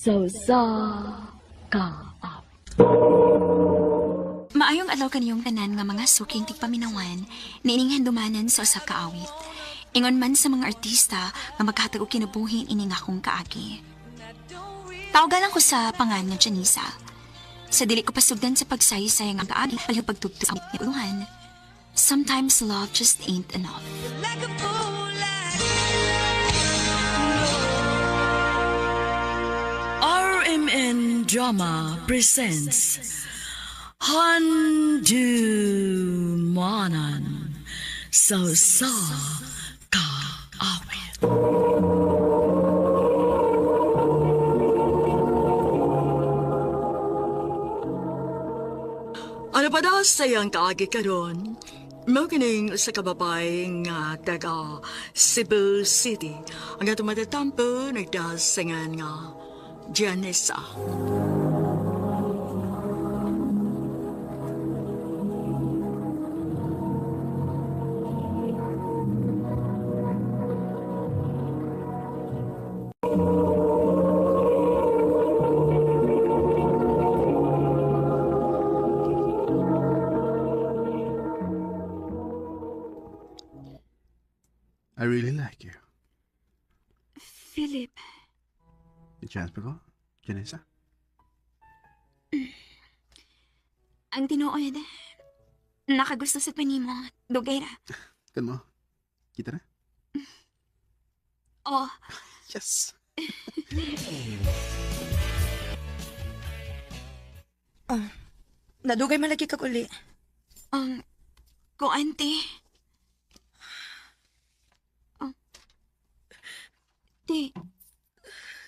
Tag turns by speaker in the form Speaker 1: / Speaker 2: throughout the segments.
Speaker 1: Sa usa ka awit.
Speaker 2: Maayong adlaw kaniyong tanan nga mga suking tigpaminawan, niining handumanan sa usa ka awit. Ingon man sa mga artista nga maghatag og kinabuhi ini nga akong kaagi. Tawgalan ko sa pangan nga Janisa. Sa dili ko pasugdan sa pagsaysay ang kaagi palihog pagtugtog sa uluhan. Sometimes love just ain't enough.
Speaker 3: RMN Drama presents Handumanan sa sa kaawit. Ano pa daw sa iyang kaagi karon? Mao kining sa kababay nga taga Cebu City. Ang atong matatampo nagdasingan nga Janessa.
Speaker 4: I really like you.
Speaker 2: Philip,
Speaker 4: May chance pa ko? Janessa?
Speaker 2: ang tinuod, nakagusto sa panimo, dugay ra.
Speaker 4: Kan mo? Kita na?
Speaker 2: Oh,
Speaker 4: Yes!
Speaker 5: Nadugay man lagi kag uli.
Speaker 2: Ko ante. Oh. Te,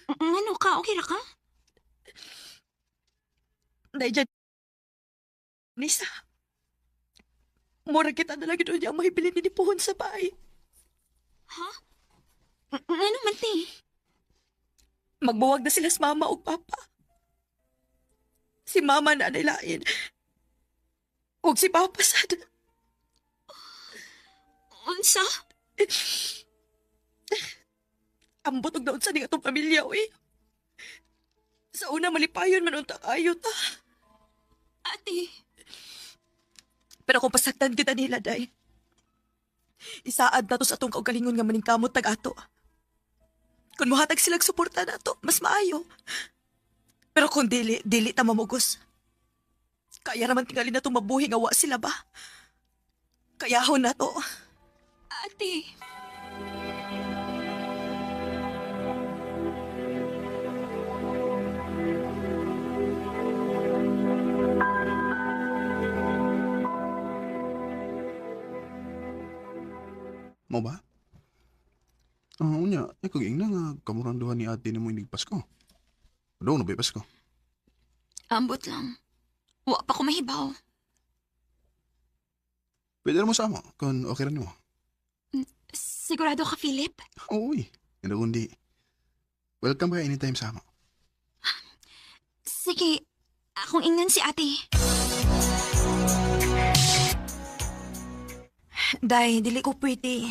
Speaker 2: ngano ka? Okay ra ka?
Speaker 5: Dahil dyan, Nisa. Mura kita na lagi doon ang mahibilin ni Puhon sa bahay.
Speaker 2: Ha? Ngano man, te?
Speaker 5: Magbuwag na sila sa mama o papa. Si mama na nilain. Huwag si papa sad.
Speaker 2: Unsa?
Speaker 5: Ambot og naon sa ning atong pamilya, uy. Sa una malipayon man unta kayo ta.
Speaker 2: Ate,
Speaker 5: Pero kung pasaktan kita nila, day. Isaad na to sa atong kaugalingon nga maningkamot tag ato. Kung muhatag silang suporta nato, mas maayo. Pero kung dili, dili ta mamugos. Kaya raman tingali na itong mabuhi nga wa sila ba? Kayahon na to.
Speaker 2: ate.
Speaker 4: Mo ba? Ah, unya, ikaw giingna nga kamurang duha ni ate nimo inig Pasko. Doon na ba Pasko?
Speaker 2: Ambot lang. Wa pa ko mahibaw.
Speaker 4: Pwede na mo sa amo kung okay ra nimo.
Speaker 2: Sigurado ka, Philip?
Speaker 4: Oo, uy. Ano kundi. Welcome ka anytime sa amo.
Speaker 2: Sige, akong ingnan si ate.
Speaker 5: Day, dili ko pwede.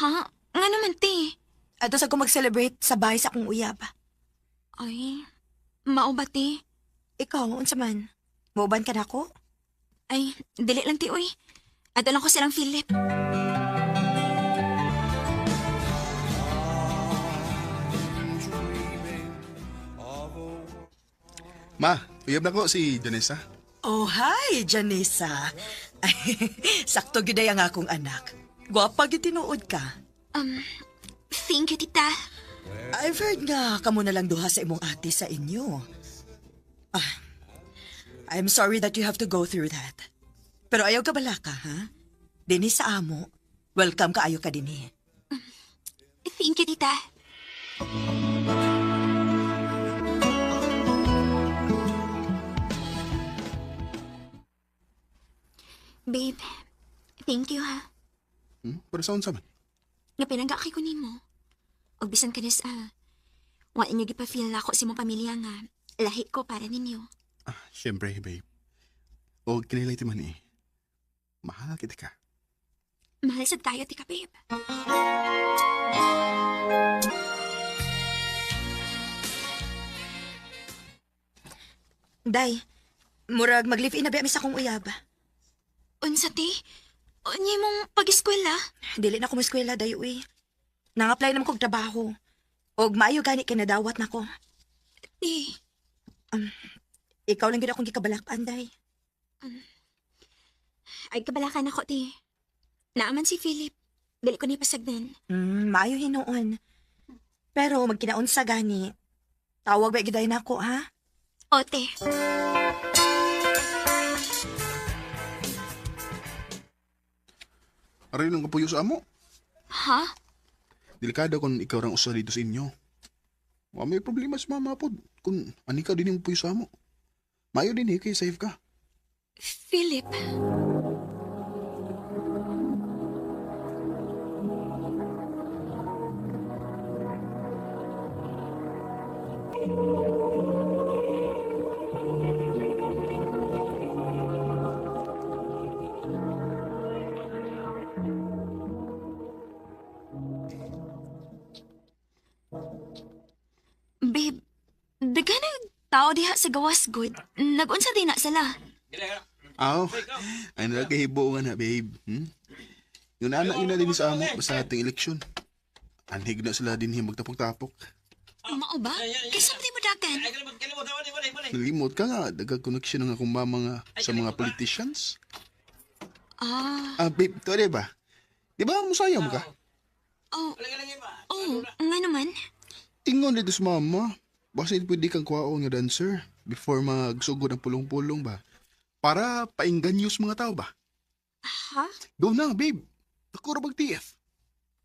Speaker 2: Ha? Nga naman, te.
Speaker 5: Ato sa ko mag-celebrate sa bahay sa akong uyab.
Speaker 2: Ay, mao ba, te?
Speaker 5: Ikaw, unsa man? Muuban ka na ako?
Speaker 2: Ay, dili lang, te, uy. Ato lang ko silang Philip.
Speaker 4: Ma, uyab na ko si Janessa.
Speaker 5: Oh, hi, Janessa. Ay, sakto gyud ay ang akong anak. Gwapa gyud tinuod ka.
Speaker 2: Thank you, tita.
Speaker 5: I've heard nga kamo na lang duha sa imong ate sa inyo. Ah, I'm sorry that you have to go through that. Pero ayaw ka bala ka, ha? Dini sa amo. Welcome ka ayo ka dinhi.
Speaker 2: Thank you, tita. Babe, thank you ha.
Speaker 4: Para sa unsa man?
Speaker 2: Nga pinangga kay ko nimo. Og bisan kanis ah. Wa inyo gipa-feel na ako sa imong pamilya nga lahi ko para ninyo.
Speaker 4: Ah, syempre, babe. O kinilay ti man eh. Mahal kita ka.
Speaker 2: Mahal sad kayo, tika babe.
Speaker 5: Day, murag mag-live-in na ba mi sa akong uyab.
Speaker 2: Unsa ti? Unya mong pag-eskwela?
Speaker 5: Dili na ko eskwela day uy. Nang-apply naman kog trabaho. Og maayo gani kay nadawat nako.
Speaker 2: Ti,
Speaker 5: Ikaw lang gyud akong gikabalak-an, day.
Speaker 2: ay kabalakan ako ti. Naaman si Philip. Dili ko ni pasagdan.
Speaker 5: Maayo hinuon. Pero magkinaunsa gani. Tawag ba gyud nako ha?
Speaker 2: Ote.
Speaker 4: Aray nang kapuyo sa amo.
Speaker 2: Ha?
Speaker 4: Delikado kung ikaw rang usa dito sa inyo. Wa may problema sa mama pod kung ani ka din yung puyo sa amo. Mayo din eh, kay safe ka.
Speaker 2: Philip. Babe, daghan ang tao diha sa gawas good. Nagunsa din na sila.
Speaker 4: Aw, ay nala kahibo nga na, babe. Yung anak yun na din sa amo basta ating eleksyon. Anhig na sila din magtapok-tapok.
Speaker 2: Mao ba? Kaysa di mo dagan.
Speaker 4: Nalimot ka nga, dagag connection ng akong mama nga sa mga politicians.
Speaker 2: Ah,
Speaker 4: Ah, babe, to di ba? Di ba musaya mo ka?
Speaker 2: oh. Oh, nga naman.
Speaker 4: Ingon dito sa mama. Basta pwede kang kuwaon nga dancer before magsugod ang pulong-pulong ba? Para painggan sa mga tao ba?
Speaker 2: Ha?
Speaker 4: Go na, babe. Ako ra bag TF.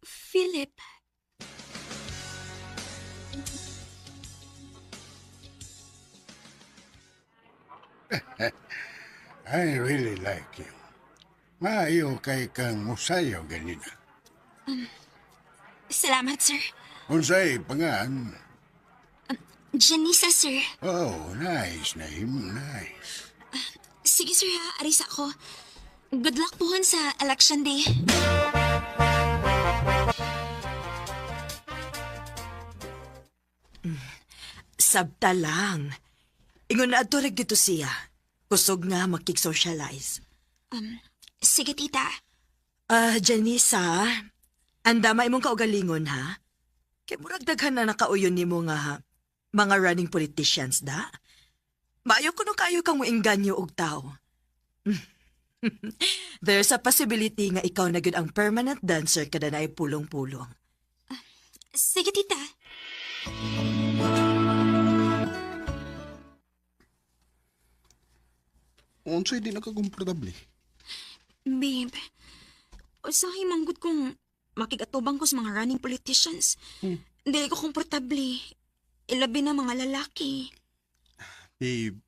Speaker 2: Philip.
Speaker 6: I really like you. Maayo kay kang musayo ganina.
Speaker 2: Salamat, sir.
Speaker 6: Unsay pangan?
Speaker 2: Janisa, sir.
Speaker 6: Oh, nice name, nice.
Speaker 2: Sige, sir, ha. Aris ako. Good luck po sa election day.
Speaker 3: Sabta lang. Ingon na adto dito siya. Kusog nga makig-socialize.
Speaker 2: Sige, tita.
Speaker 3: Ah, Janisa, andama imong kaugalingon ha? Kay murag daghan na nakauyon nimo nga ha, mga running politicians da. Maayo kuno kayo kang moengganyo og tao. There's a possibility nga ikaw na gyud ang permanent dancer kada naay pulong-pulong.
Speaker 2: Sige, tita.
Speaker 4: Unsay di nakakomportable.
Speaker 2: Babe, usahay manggod kung makigatubang ko sa mga running politicians. Dili ko komportable. Ilabi na mga lalaki.
Speaker 4: Babe,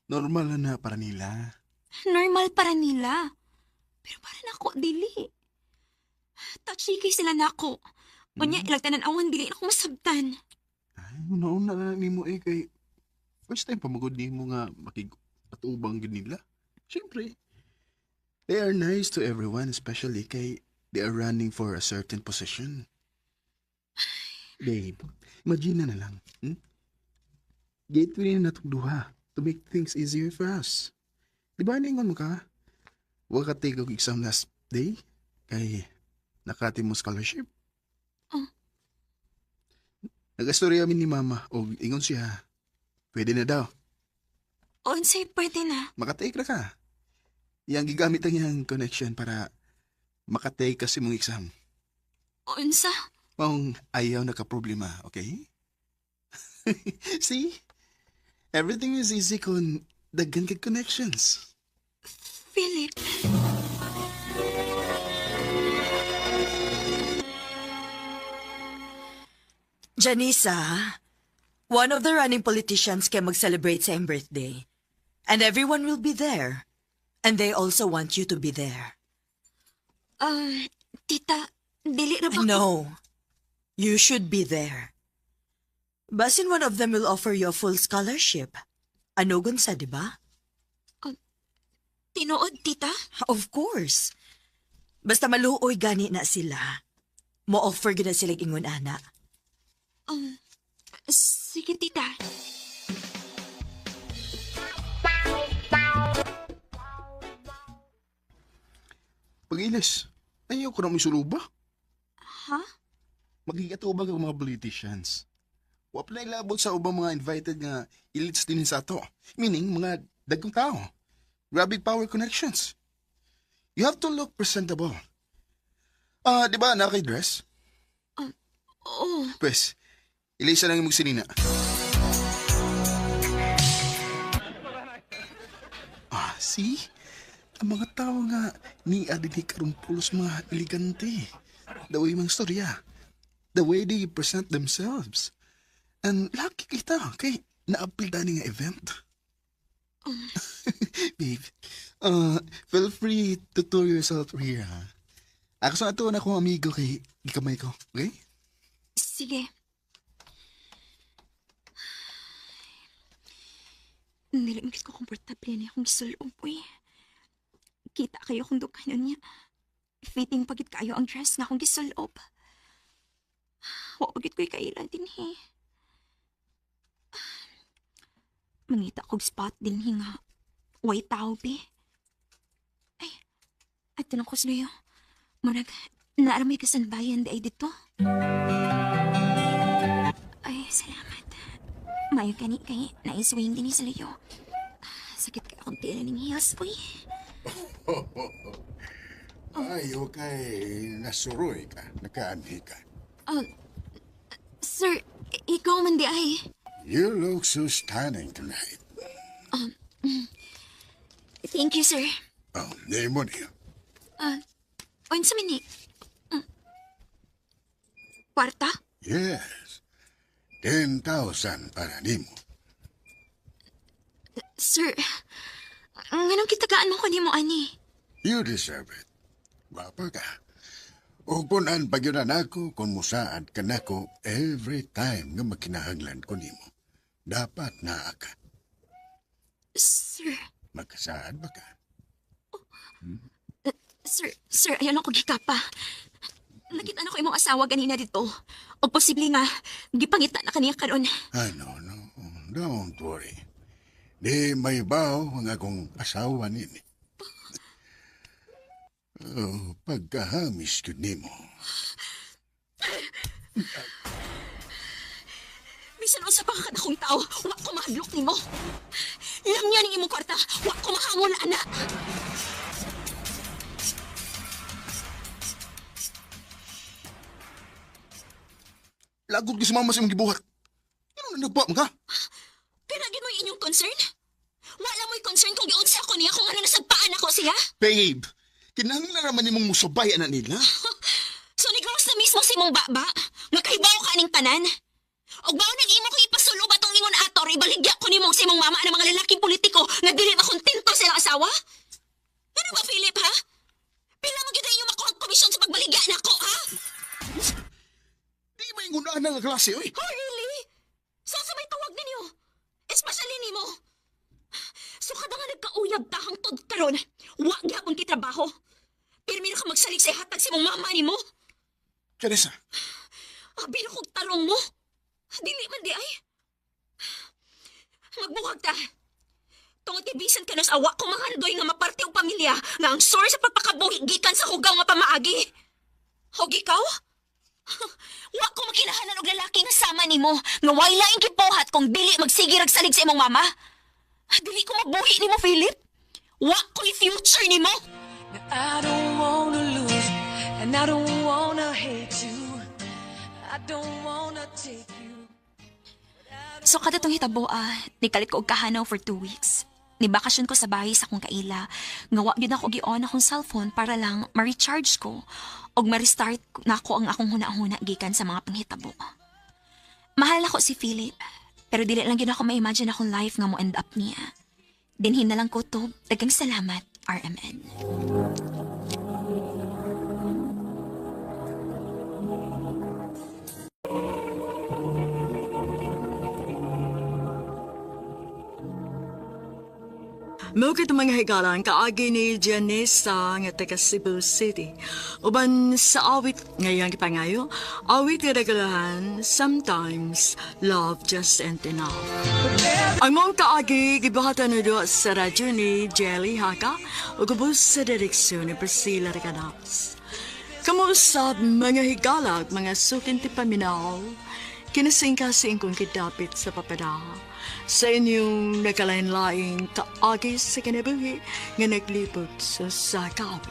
Speaker 4: normal na na para nila.
Speaker 2: Normal para nila. Pero para nako, dili. Touchy kay sila nako. Unya, ilang tanan-awan, dili na ako masabtan.
Speaker 4: Ay, una na nimo eh kay first time pa magud nimo nga makig-atubang gid nila. Siyempre, they are nice to everyone, especially kay they are running for a certain position. Babe, imagine na lang. Gateway na natong duha to make things easier for us. Di ba ningon mo ka? Wa ka take og exam last day kay nakati mo scholarship.
Speaker 2: Oh.
Speaker 4: Nag-istorya mi ni mama og ingon siya, pwede na daw.
Speaker 2: Unsay pwede na.
Speaker 4: Makatake ra ka. Iyang gigamit ang iyang connection para makatake ka sa imong exam.
Speaker 2: Unsa?
Speaker 4: Maong ayaw na ka problema, okay? See? Everything is easy kung daghan kag connections.
Speaker 2: Philip.
Speaker 3: Janisa, one of the running politicians kay mag-celebrate sa iyang birthday. And everyone will be there. And they also want you to be there.
Speaker 2: Tita, dili ra ba ko-
Speaker 3: No. You should be there. Basin one of them will offer you a full scholarship. Anugon sa, di ba?
Speaker 2: Tinuod, tita?
Speaker 3: Of course. Basta maluoy gani na sila. Mo-offer gina sila ingon ana.
Speaker 2: Sige, tita.
Speaker 4: Pag-ilis, ayaw ko na may suluba.
Speaker 2: Ha?
Speaker 4: Magigatuba ka mga politicians. Wa pa na ilabot sa ubang mga invited nga elites din sa ato. Meaning, mga dagkong tao. Grabe power connections. You have to look presentable. Ah, di ba naka-dress?
Speaker 2: Oo.
Speaker 4: Pwes, ilisa lang yung magsinina. Ah, see? Ang mga tao nga ni adini karon pulos mga elegante. The way mga storya. The way they present themselves. And lucky kita kay naapil dani nga event. Babe, feel free to tour yourself here, ha? Ako sa ato na akong amigo kay gikamay ko, okay?
Speaker 2: Sige. Dili man ko komportable ni akong gisulob, uy. Kita kayo kung dughanon niya. Fitting pagit kayo ang dress nga akong gisulob. Wa pagit ko'y kaila din he. Mangita kog spot din he nga. Way tao, be. Ay, ato lang ko sa luyo. Murag, naaramay kasanbayan di ay dito. Ay, salamat. Mayo gani kay naiswing din sa luyo. Sakit kay akong tira ning heels, uy.
Speaker 6: Ayo kay nasuroy ka, nakaanhi ka.
Speaker 2: Sir, ikaw man di ay.
Speaker 6: You look so stunning tonight.
Speaker 2: Thank you, sir.
Speaker 6: Oh, name mo niya.
Speaker 2: Unsa man ni? Kwarta?
Speaker 6: Yes. 10,000 para nimo.
Speaker 2: Sir, nganong kitagaan mo ko nimo ani?
Speaker 6: You deserve it. Gwapa ka. O punan pag yun ako kung musaad ka nako every time nga makinahanglan ko nimo. Dapat naa ka.
Speaker 2: Sir,
Speaker 6: Magkasaad ba ka?
Speaker 2: sir, ayaw lang ko gikapa. Nakita na ko imong asawa ganina dito. O posible nga, gipangita na kaniya karon.
Speaker 6: Ay, no, no. Don't worry. Di may baw ang akong asawa nini. Oh, pagkahamis ko nimo.
Speaker 2: Bisan unsa pa ka akong tao, wa ko mahadlok nimo. Lamya ning imong kwarta, wa ko mahamol ana.
Speaker 4: Lagod gyud si mama sa imong gibuhat. Ano na nagpa ka?
Speaker 2: Pinagin mo yung inyong concern? Wala mo'y concern kung giunsa ko niya kung ano nasagpaan ako siya?
Speaker 4: Babe, kinahanglan naman nimong musabay ana nila.
Speaker 2: So nigros na mismo si mong baba, nga kahibaw ka aning tanan. Og mao nang imo ko ipasulob atong ingon ator, ibaligya ko nimo sa imong mama ang mga lalaking politiko nga dili makontento sa ilang asawa? Ano ba, Philip, ha? Pila mo gyud ang inyong makuha ang komisyon sa pagbaligya nako, ha?
Speaker 4: Di ba ingon ana nga klase, oy?
Speaker 2: Oh, really? Sa may tawag ninyo? Especially nimo. So kada nga nagkauyab ta hangtod karon, wa gyapon kay trabaho. Pirmi na ka magsalig sa hatag sa imong mama nimo.
Speaker 4: Teresa,
Speaker 2: Abi na kog tarong mo. Dili man di ay. Magbuhag ta. Tungod kay bisan ka sa awa ko mahandoy nga maparte og pamilya nga ang source sa pagpakabuhi gikan sa hugaw nga pamaagi. Hog ikaw? Wa ko makinahanan og lalaki nga sama nimo nga way laing gibuhat kung dili magsige rag salig sa imong mama. Dili ko mabuhi nimo, Philip. Wa ko'y future nimo.
Speaker 7: I don't wanna lose, and I don't wanna hate you. I don't wanna take you.
Speaker 2: So kada tong hitabo nikalit ko og kahanaw for 2 weeks. Nibakasyon ko sa bahay sa akong kaila. Nga wa gyud ako gi-on akong cellphone para lang ma-recharge ko og ma-restart nako ang akong huna-huna gikan sa mga panghitabo. Mahal ako si Philip, pero dili lang gyud ako ma-imagine akong life nga mo end up niya. Dinhin na lang ko to. Daghang salamat, RMN.
Speaker 3: Mao kito mga higalan kaagi ni Janessa nga taga Cebu City. Uban sa awit ngayang gipangayo, awit nga nagalahan, Sometimes Love Just Ain't Enough. Ang mong kaagi gibuhatan na doon sa radyo ni Jelly Haka ug ubos sa direksyon ni Priscilla Recanas. Kamuusap mga higalag, mga sukin ti paminaw, kinasingkasing kong kidapit sa papada. Sa inyong nagkalain-laing kaagi sa kinabuhi nga naglibot sa sakawit.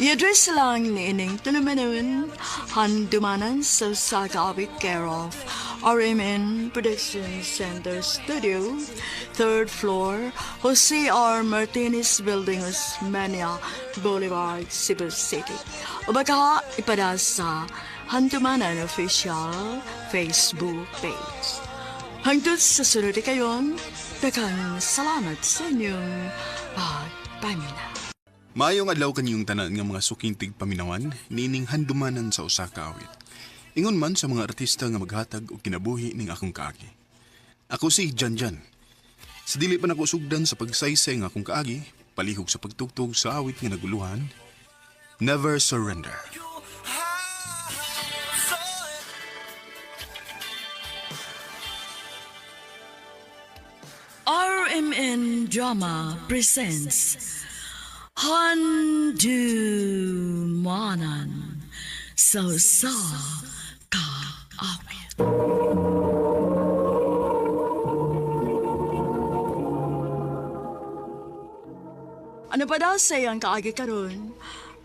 Speaker 3: I-address lang ni ining tulumanon, handumanan sa Sakawit care of RMN Production Center Studio, third floor, Jose R. Martinez Building, Osmeña Boulevard, Cebu City. O baka ipada sa Handumanan Official Facebook page. Hangtod sa sunod kayon, daghang salamat sa inyong pagpamina.
Speaker 4: Maayong adlaw kaniyong tanan nga mga suking tigpaminawan, nining handumanan sa usa ka awit. Ingon man sa mga artista nga maghatag og kinabuhi ning akong kaagi. Ako si Janjan. Sa dili pa nako sugdan sa pagsaysay nga akong kaagi, palihog sa pagtugtog sa awit nga naguluhan, Never Surrender.
Speaker 3: RMN Drama presents Handumanan sa sa kaawit. Ano pa daw sa iyang kaagi karon?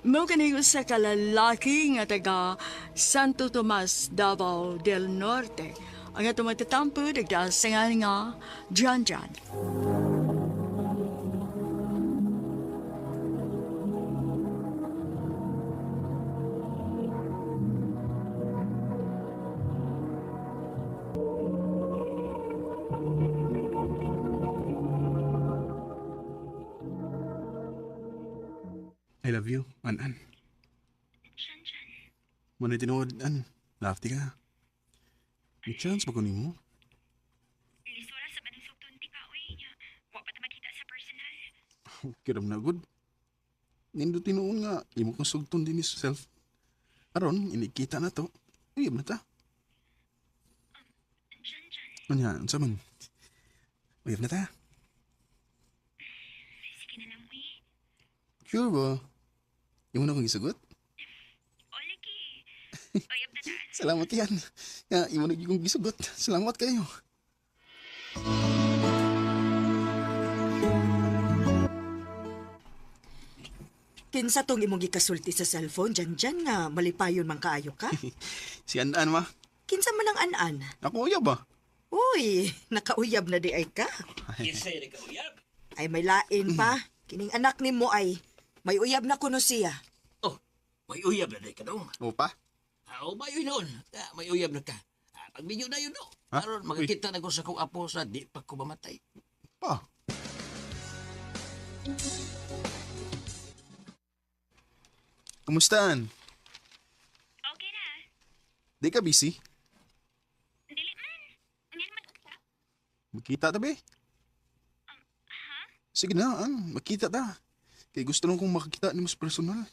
Speaker 3: Mao kani usa ka lalaki nga taga Santo Tomas, Davao del Norte. Ang atong magtatampo nagdasingan nga Jan Jan.
Speaker 4: I love you, An-an. Muna tinuod, an. Lafty ka. May chance ba ko nimo?
Speaker 2: Lisura sa banang sugton ti ka, oy. Wa pa ta magkita sa personal.
Speaker 4: Kiram na good. Nindo tinuon nga, imo kong sugton din is self. Aron, inikita na to. Uyab na ta. Anya, unsa man? Uyab na ta.
Speaker 2: Sige na lang, uy.
Speaker 4: Sure ba? Imo na kong isugot?
Speaker 2: O, lagi. Uyab na ta.
Speaker 4: Salamat yan. Nga, imo na gyud kong gisugot. Salamat kayo.
Speaker 8: Kinsa tong imong gikasulti sa cellphone dyan dyan nga malipayon man kaayo ka?
Speaker 4: Si An-an ma.
Speaker 8: Kinsa man ang an-an?
Speaker 4: Ako uyab ba?
Speaker 8: Uy, nakauyab na di ay ka. Ay may lain pa. Kining anak nimo ay may uyab na kuno siya.
Speaker 9: Oh, may uyab na ka dong.
Speaker 4: Opa?
Speaker 9: Ah, oh, may noon. Ah, may uyab na ka. Ah, pagminyo na yun, no.
Speaker 4: Ha?
Speaker 9: Aron, makakita na ko sa kong apo sa di pa ko mamatay.
Speaker 4: Pa. Kumusta, An?
Speaker 2: Okay ra.
Speaker 4: Di ka busy?
Speaker 2: Dili man. Ngan mag-usa.
Speaker 4: Magkita ta, be? Sige na, An. Magkita ta. Kay gusto lang kong makakita ni mas personal.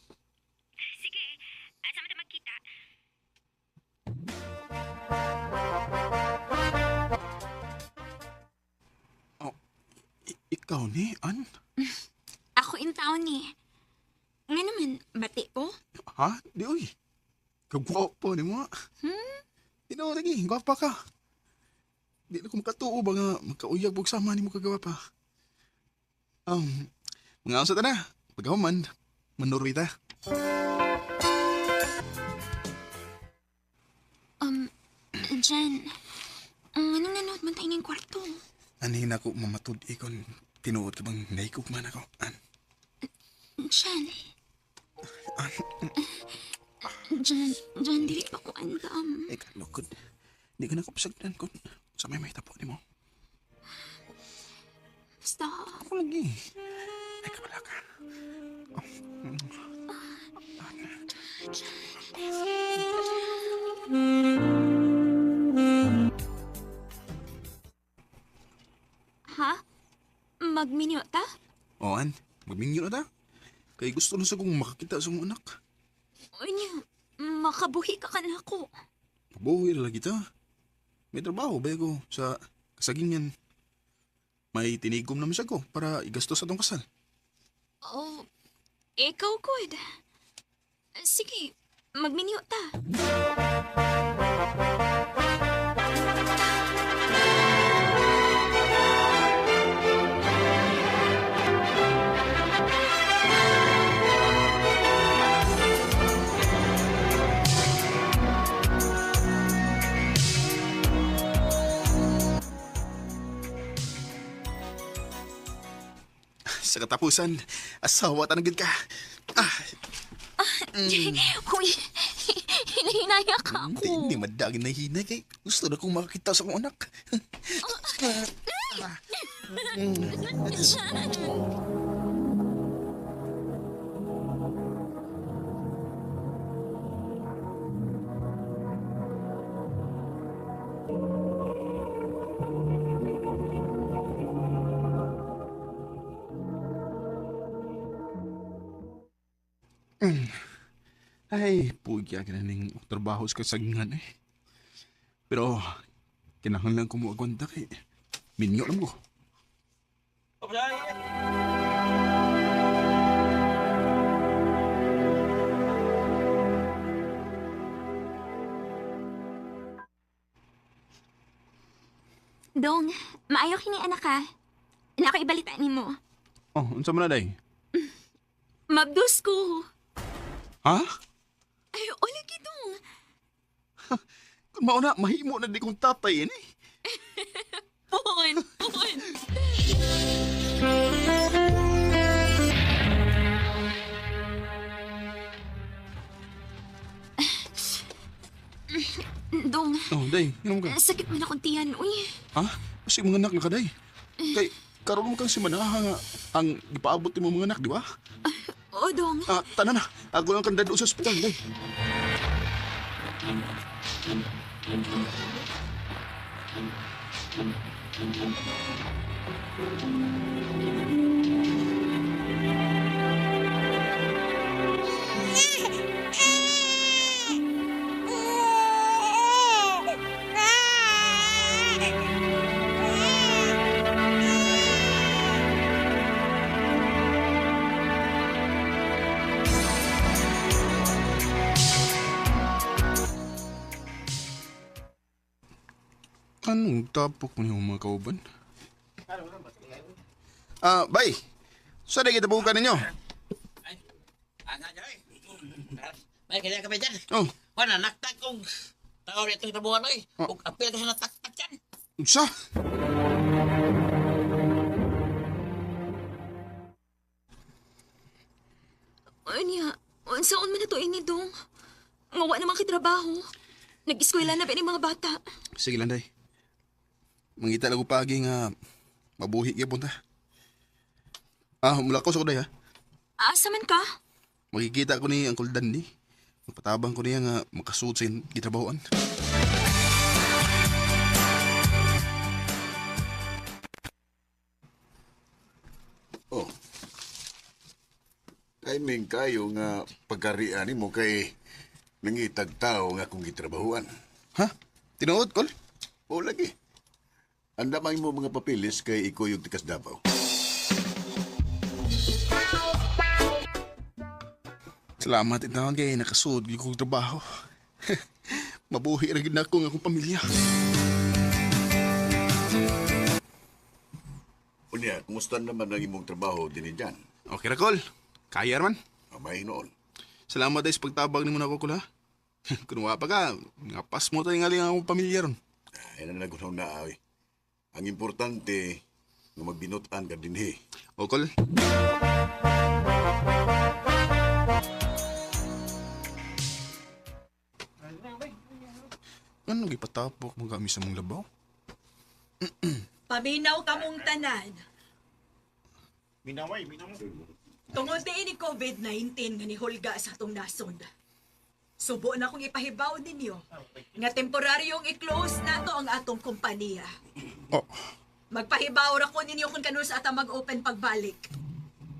Speaker 2: Sige. Asa man ta magkita?
Speaker 4: Oh, ikaw ni, An?
Speaker 2: Ako in town ni. Nga naman, bati ko.
Speaker 4: Ha? Di, uy. Kagwapo ni mo. Hmm? Di na, lagi. Gwapa ka. Di na ko makatuo ba nga magkauyag bug sama ni mo kagwapa. Mga unsa ta na. Pagkahuman, manuroy ta.
Speaker 2: Um, Jen, anong nanood man tayo ng kwarto?
Speaker 4: Anhin ako mamatud ikon tinuod ka bang naikog man ako. An,
Speaker 2: Jen. Jen, Jen, dili pa ko andam.
Speaker 4: eka, lukod. Di ka na ko pasagdan kun sa may may tapo nimo.
Speaker 2: Basta,
Speaker 4: Ako lagi. Ay, wala ka.
Speaker 2: Ha? Magminyo ta?
Speaker 4: O, an, magminyo na ta. Kay gusto na sa kong makakita sa mong anak.
Speaker 2: Unya, makabuhi ka kanako.
Speaker 4: Mabuhi na lagi ta. May trabaho ba ko sa kasagingan. May tinigom naman siya ko para igastos sa atong kasal.
Speaker 2: Oh, ikaw good. Sige, magminyo ta.
Speaker 4: Sa katapusan, asawa tanagin ka. Ah,
Speaker 2: Uy, hinahinaya ka ako.
Speaker 4: hindi madagin na hinay kay gusto na kong makakita sa akong anak. Ay, pugya ka na ning trabaho sa kasagingan eh. Pero, kinahanglan ko mo agwanta kay minyo lang ko.
Speaker 2: Dong, maayo kini anak ka. Nako ibalita nimo.
Speaker 4: Oh, unsa man na day?
Speaker 2: Mabdos ko.
Speaker 4: Ha?
Speaker 2: Ay, wala gidong.
Speaker 4: Kung mauna, mahimo na di kong tatay ini.
Speaker 2: Pon, pon. Dong,
Speaker 4: Oh, day, inom ka.
Speaker 2: sakit man akong tiyan, uy.
Speaker 4: Ha? Kasi mga anak na ka, day. Kay, karon mo kang si Manaha nga ang gipaabot nimo mga anak, di ba?
Speaker 2: O, Dong.
Speaker 4: Ah, tanan na. Ako lang kang dadlo sa ospital, day. Anong tapok mo niyo mga kauban? Ah, bay. Sa day kita bukan ninyo?
Speaker 9: May kailangan kami dyan.
Speaker 4: Oh,
Speaker 9: Wala, naktak kong tao rito sa buwan oy.
Speaker 4: Oh.
Speaker 9: Ug apil ka sa nataktak dyan.
Speaker 4: unsa?
Speaker 2: Unya, unsaon man na to ini, Dong? Nga wa naman kay trabaho. Nag-eskwela na ba ni mga bata?
Speaker 4: Sige lang, day. Mangita lang ko paagi nga mabuhi gyapon ta. Ah, mula ko sa ko, day, ha.
Speaker 2: Asa man ka?
Speaker 4: Makikita ko ni Uncle Danny. Magpatabang ko niya nga makasuot sa gitrabahoan.
Speaker 6: Oh. Timing kayo nga pagkarian nimo kay nangitag tao nga akong gitrabahuan.
Speaker 4: Ha? Tinuod, Kol?
Speaker 6: O lagi. Andamay mo mga papilis kay ikuyog tikas Davao.
Speaker 4: Salamat intaon kay nakasuod gyud kong trabaho. Mabuhi ra gyud nako ang akong pamilya.
Speaker 6: Unya, kumusta naman ang imong trabaho dinhi dyan?
Speaker 4: Okay ra, Kol. Kaya man.
Speaker 6: Amay noon.
Speaker 4: Salamat ay sa pagtabag nimo nako, Kol, ha. Kung wa pa ka, nga pas mo tayo nga akong pamilya ron.
Speaker 6: Ay na nagunaw na ay. Ang importante nga magbinutan ka dinhi.
Speaker 4: O, Kol. Ano gipatapok mo kami sa mong labaw?
Speaker 5: Paminaw kamong tanan. Tungod ni ini COVID-19 nga nihulga sa atong nasod. Subo na kong ipahibaw ninyo nga temporaryong i-close nato ang atong kompanya.
Speaker 4: Oh,
Speaker 5: Magpahibaw ra ko ninyo kung kanus ata mag-open pagbalik.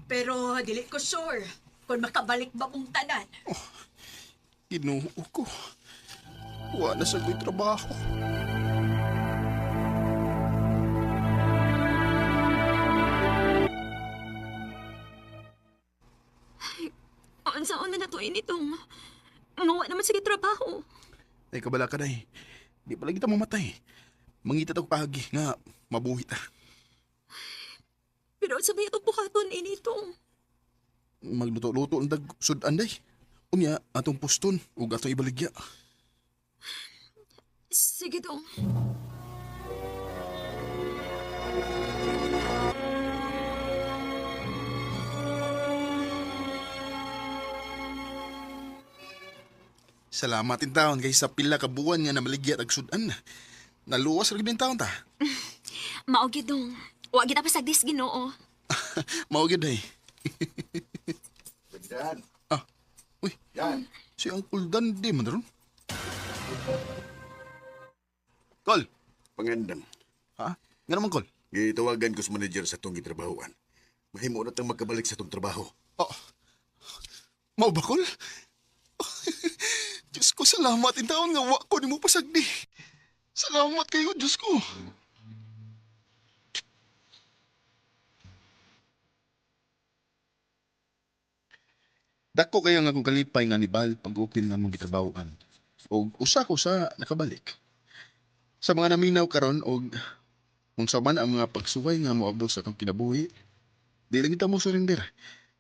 Speaker 8: Pero dili ko sure kung makabalik ba mong tanan.
Speaker 4: Ginoo ko. Wa na sa ko'y trabaho.
Speaker 2: Unsa na nato initong? Ngawa naman sige trabaho.
Speaker 4: Ay, kabala ka day. Di pala kita mamatay. Mangita tag pagi nga mabuhi ta.
Speaker 2: Pero sa may itong buhaton initong.
Speaker 4: Magluto-luto ang dag sudan day. Unya, atong poston ug atong ibaligya.
Speaker 2: Sige dong.
Speaker 4: Salamat in taon kay sa pila ka buwan nga namaligya tag sudan. Naluwas ra gid taon ta.
Speaker 2: Mao gyud dong. Wa gid pasagdis Ginoo.
Speaker 4: Mao gyud day.
Speaker 6: Dan.
Speaker 4: Ah. Uy,
Speaker 6: Yan.
Speaker 4: si Uncle Dan di man ron. Kol.
Speaker 6: Pangandam.
Speaker 4: Ha? Nga naman, Kol.
Speaker 6: Gitawagan ko sa manager sa itong gitrabahoan. Mahimo na tang magkabalik sa itong trabaho.
Speaker 4: Oh. Mao ba, Kol? Diyos ko, salamat in taon nga wa ko nimo pasagdi. Salamat kayo, Diyos ko. Dako kayo nga akong kalipay nga nibal pag-upin nga mong gitrabahoan. Og usa ko sa nakabalik. Sa mga naminaw karon og unsa man ang mga pagsuway nga moabot sa akong kinabuhi, di lang kita mo surrender.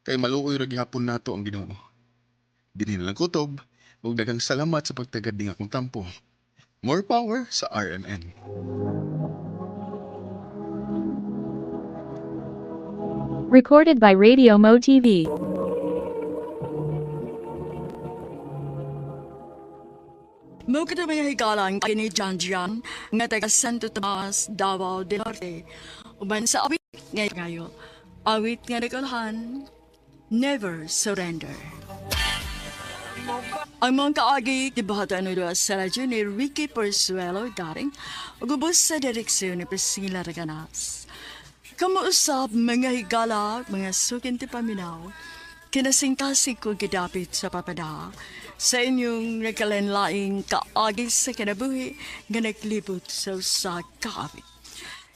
Speaker 4: Kay maluoy ra gihapon nato ang Ginoo. Dinhi na lang kutob ug daghang salamat sa pagtagad ning akong tampo. More power sa RMN.
Speaker 10: Recorded by Radio Mo TV.
Speaker 3: Mo kita mga higalan kini Jan Jan nga taga Santo Tomas, Davao del Norte. Uban sa awit nga ngayo. Awit nga nagulhan, Never Surrender. Ang mga kaagi, gibuhatan nila sa radyo ni Ricky Persuelo Garing, ug ubos sa direksyon ni Priscilla Reganas. Kamuusap mga higala, mga sukin ti paminaw, kinasingkasing ko gidapit sa papada, sa inyong nagkalanlaing kaagi sa kinabuhi nga naglibot sa usa ka kaawit.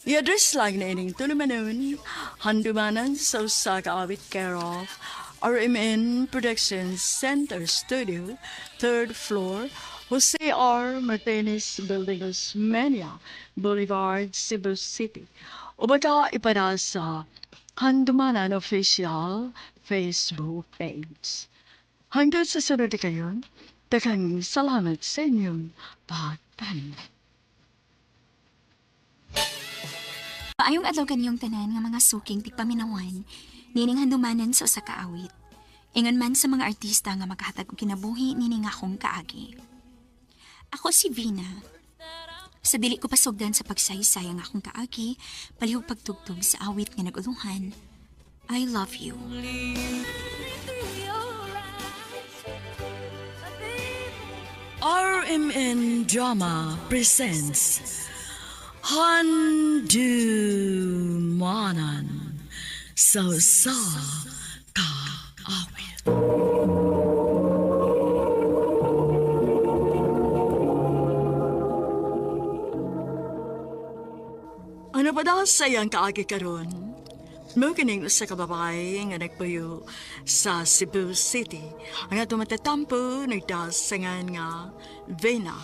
Speaker 3: I-address lang na ining tulumanon, handumanan sa usa ka awit care of RMN Production Center Studio, third floor, Jose R. Martinez Building, Osmeña Boulevard, Cebu City. O baka ipada sa Handumanan Official Facebook page. Hanggang sa sunod na kayon, daghang salamat sa inyong pagpanin.
Speaker 2: Maayong adlaw kaniyong tanan nga mga suking tigpaminawan, nining handumanan sa usa ka awit. Ingon man sa mga artista nga makahatag og kinabuhi nining akong kaagi. Ako si Vina. Sa dili ko pasugdan sa pagsaysay ang akong kaagi, palihog pagtugtog sa awit nga naguluhan, I love you.
Speaker 3: RMN Drama presents Handumanan sa sa kaawit. Ano pa daw sa iyang kaagi karon? Mo kining usa ka babae nga nagpuyo sa Cebu City. Ang atong matatampo nagdasangan nga Vena.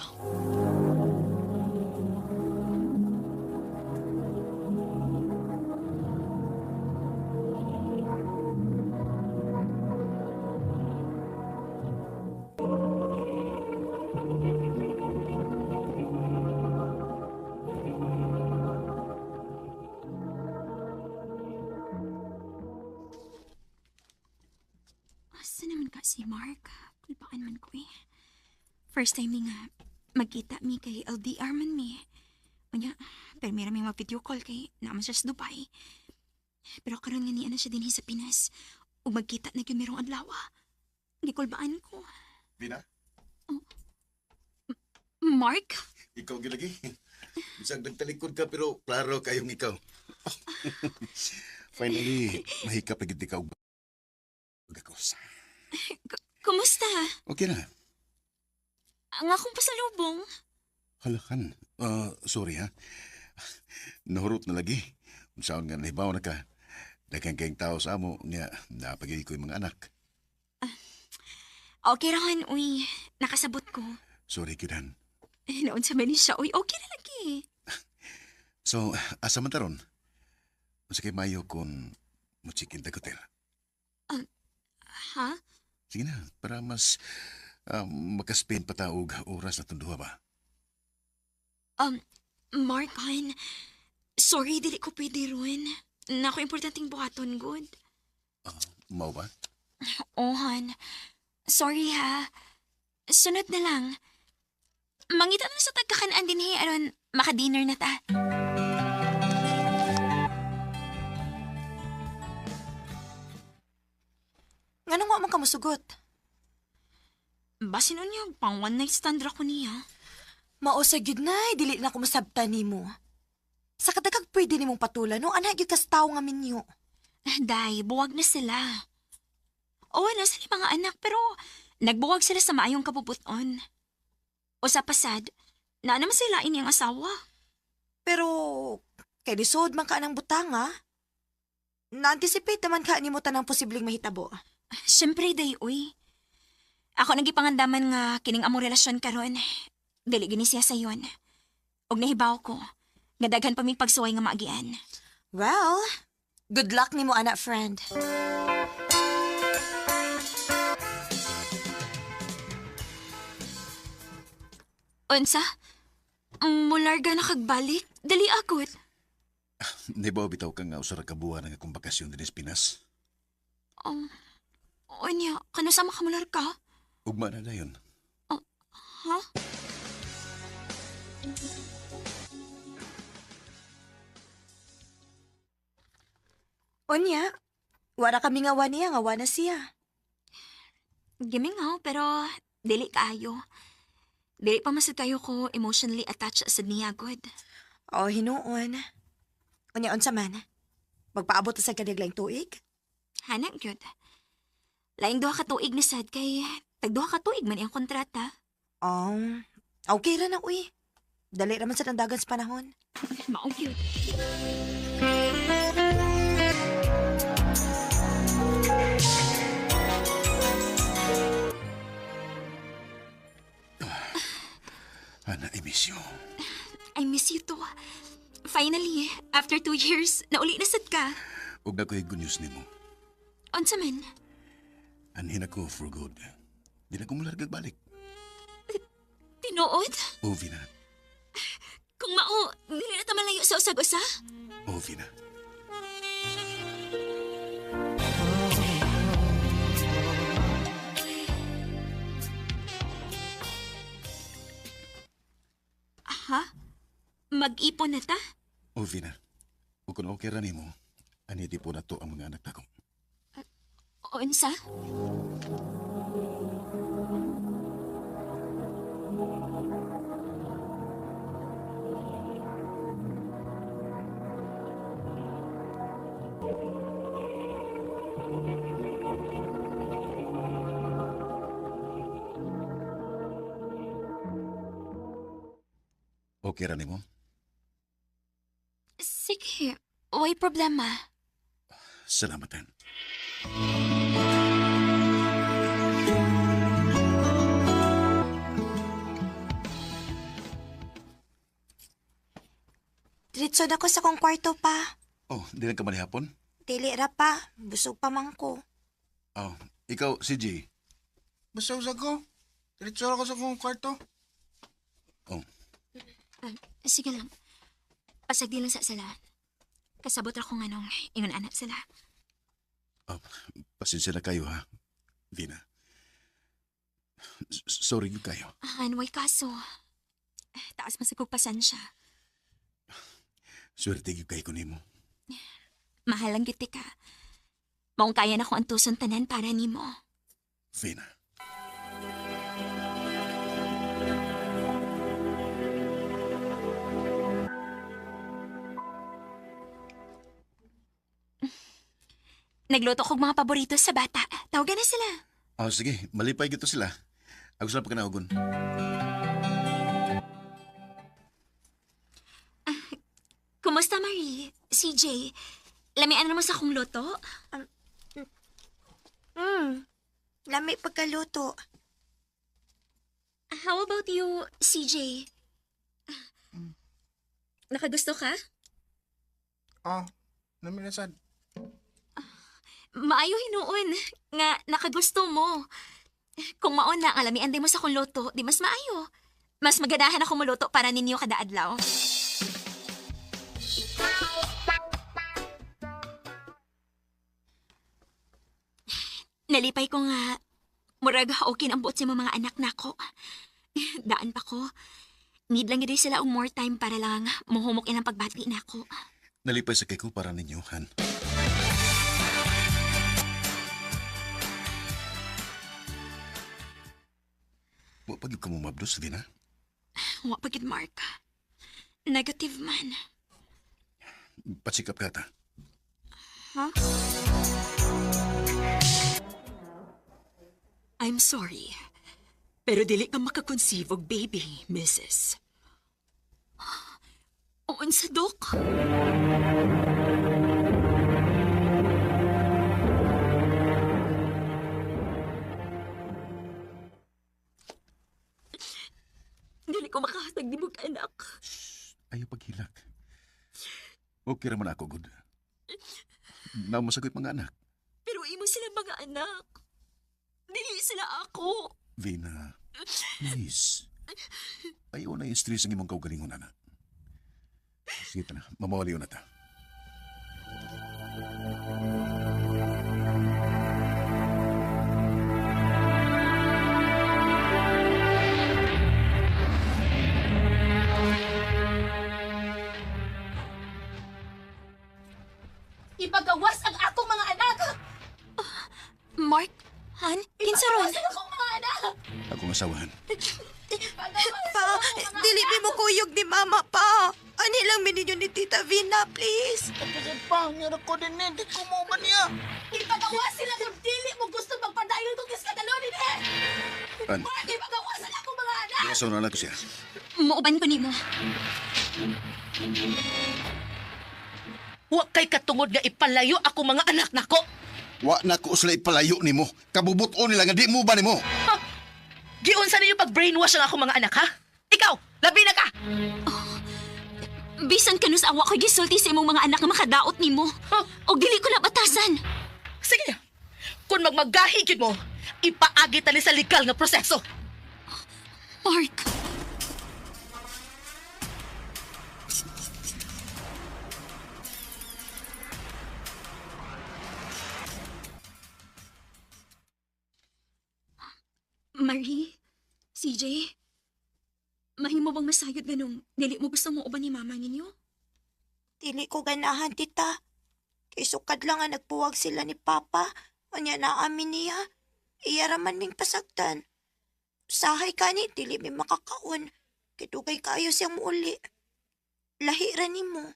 Speaker 2: Asa naman ka si Mark? Kulpaan man ko eh. First time ni nga magkita mi kay LDR man mi. Unya, pero meron mi mag-video call kay naman siya sa Dubai. Pero karon nga niya na siya dinhi sa Pinas. Ug magkita na gyud merong adlaw. Gikulbaan ko.
Speaker 6: Vina,
Speaker 2: Mark?
Speaker 6: ikaw gilagi. Bisag nagtalikod ka pero klaro kayong ikaw. Finally, mahikap na gid ka og Okay na.
Speaker 2: Ang akong pasalubong.
Speaker 6: Halakan. Sorry ha. Nahurot na lagi. Unsaon nga nahibaw na ka. Daghang kayong tao sa amo nga napagay ko yung mga anak.
Speaker 2: Okay ra han, uy. Nakasabot ko.
Speaker 6: Sorry gyud.
Speaker 2: Naon sa man ni siya, uy. Okay na lagi.
Speaker 6: So, asa man taron? Unsa kay mayo kung mo-check-in tag hotel?
Speaker 2: Ha?
Speaker 6: Sige na, para mas makaspend pa ta og oras na duha ba?
Speaker 2: Mark, han. Sorry, dili ko pwede ron. Nako, importanteng buhaton, good.
Speaker 6: Mao ba?
Speaker 2: Oh, han. Sorry, ha. Sunod na lang. Mangita na sa tagkakanaan din, hey, aron maka-dinner na ta.
Speaker 5: Nganong wa man ka mosugot?
Speaker 2: Basin niya, pang one night stand ra ko niya.
Speaker 5: Mao sa gyud nay, dili na ko masabtan nimo. Sa kadagag pwede nimong patulan, no? Ana gyud kas tawo nga minyo.
Speaker 2: Day, buwag na sila. Oo, nasa ni mga anak, pero nagbuwag sila sa maayong kapuputon. O sa pasad, na naman sila ini ang asawa.
Speaker 5: Pero kay lisod man ka ng butang ha. Na-anticipate naman ka nimo tanang posibleng mahitabo.
Speaker 2: Siyempre, day, uy. Ako nagipangandaman nga kining among relasyon karon. Dili gini siya sayon. Og nahibaw ko, nga daghan pa mig pagsuway nga maagian.
Speaker 5: Well, good luck nimo anak friend.
Speaker 2: Unsa? Mularga na kagbalik? Dali akot.
Speaker 6: Nahibaw bitaw ka nga usa ra ka buwan ang akong bakasyon dinhi sa Pinas.
Speaker 2: Unya, kano sa makamular ka?
Speaker 6: Ugma na dayon.
Speaker 2: Ha?
Speaker 5: Unya, wala kami nga wa niya, nga wa na siya.
Speaker 2: Gimingaw, pero dili kaayo. Dili pa masad kayo ko emotionally attached sa niya, good.
Speaker 5: O, hinuon. Unya, unsa man? Magpaabot ta sa kaniglang tuig?
Speaker 2: Hanang gyud. Laing duha ka tuig ni sad kay tag duha ka tuig man iyang kontrata.
Speaker 5: Oh, okay ra na, uy. Dali ra man sa dandagan sa panahon.
Speaker 2: Mao gyud.
Speaker 6: Ana, I miss you.
Speaker 2: I miss you too. Finally, after 2 years, nauli na sad ka.
Speaker 6: Ug na ko'y good news nimo.
Speaker 2: Unsa man?
Speaker 6: Anhin ako for good. Di na ko mulargag balik.
Speaker 2: Tinuod?
Speaker 6: O, Vina.
Speaker 2: Kung mao, dili na ta malayo sa usag-usa?
Speaker 6: O, Vina.
Speaker 2: Ha? Mag-ipon na ta?
Speaker 6: O, Vina. Ug kung okay ra nimo, ani di po na to ang mga anak nako.
Speaker 2: Unsa?
Speaker 6: Okay ra nimo?
Speaker 2: Sige, way problema.
Speaker 6: Salamatan.
Speaker 5: Diretso na ko sa kong kwarto pa.
Speaker 6: Oh, di lang ka manihapon?
Speaker 5: Dili ra pa. Busog pa man ko.
Speaker 6: Oh, ikaw, CJ.
Speaker 4: Basta usag ko. Diretso ra ko sa akong kwarto.
Speaker 6: Oh,
Speaker 2: Sige lang. Pasagdi lang sa sala. Kasabot ra ko nga nung ingon anak sila.
Speaker 6: Oh, pasensya na kayo ha, Vina. Sorry gyud kayo.
Speaker 2: Han, way kaso. Taas man sa kog pasensya.
Speaker 6: Swerte gyud kay ko nimo.
Speaker 2: Mahal lang gyud ka. Maong kaya na ko antuson tanan para nimo.
Speaker 6: Vina.
Speaker 2: Nagluto kog mga paborito sa bata. Tawagan na sila.
Speaker 6: Oh, sige, malipay gito sila. Ako sila pagkanaogon.
Speaker 2: Kumusta, Marie? CJ, lamian mo sa akong luto?
Speaker 5: Lami pagkaluto.
Speaker 2: How about you, CJ? Nakagusto ka?
Speaker 4: Oh, nami na sad.
Speaker 2: Maayo hinuon nga nakagusto mo. Kung maon na ang alamian din mo sa akong luto, di mas maayo. Mas maganahan ako muluto para ninyo kada adlaw. Nalipay ko nga murag okay ang buot sa imong mga anak nako. Daan pa ko. Need lang gid sila og more time para lang muhumok ilang pagbati nako.
Speaker 6: Nalipay sa kay ko para ninyo, Han. Wa pag ka mo mabdos, Vina.
Speaker 2: Wa pa gid, Mark. Negative man.
Speaker 6: Pasikap ka ta.
Speaker 2: Huh?
Speaker 3: I'm sorry. Pero dili ka makakonceive og baby, Mrs.
Speaker 2: Unsa, Dok? Dili ko makahatag ni mong anak.
Speaker 6: Ayaw paghilak. Okay raman ako, good. Naumasagoy mga anak.
Speaker 2: Pero imo sila mga anak. Dili sila ako.
Speaker 6: Vina, please. Ayaw na i-stress ang imong kaugalingon, anak. Sige ta na, mamawaliw na ta.
Speaker 5: Ipagawas ang akong mga anak!
Speaker 2: Mark, Han, kinsa ron?
Speaker 5: Ipagawas ang akong mga anak!
Speaker 6: Akong asawahan.
Speaker 5: Pa, dili mi mo kuyog ni Mama pa. Ani lang mi ninyo ni Tita Vina, please.
Speaker 4: Pa, nga ko din eh. Di ko mo ba niya?
Speaker 5: Ipagawas sila kung dili mo gusto magpadayon kung iskandalonin eh!
Speaker 6: An,
Speaker 5: Mark, ipagawas ang akong mga anak!
Speaker 6: asawa na lang ko siya.
Speaker 2: Muuban ko nimo.
Speaker 11: Wa kay katungod nga ipalayo ako mga anak nako.
Speaker 6: Wa na ko sila ipalayo nimo. Kabubuton nila nga di mo ba nimo?
Speaker 11: Ha? Giunsa ninyo pag-brainwash ang ako mga anak, ha? Ikaw, labi na ka!
Speaker 2: Bisan kanus awa ko gisulti sa imong mga anak nga makadaot nimo.
Speaker 11: Huh?
Speaker 2: Og dili ko na batasan.
Speaker 11: Sige, kung magmagahi gyud mo, ipaagi tani sa legal nga proseso.
Speaker 2: Mark. Marie, CJ, mahimo bang masayod ganong dili mo gusto mo uban ni mama ninyo?
Speaker 5: Dili ko ganahan, tita. Kay sukad lang nga nagpuwag sila ni Papa. Unya na amin niya. Iya raman ming pasagdan. Sahay kani, dili mi makakaon. Kay dugay kaayo siyang muuli. Lahi ra nimo.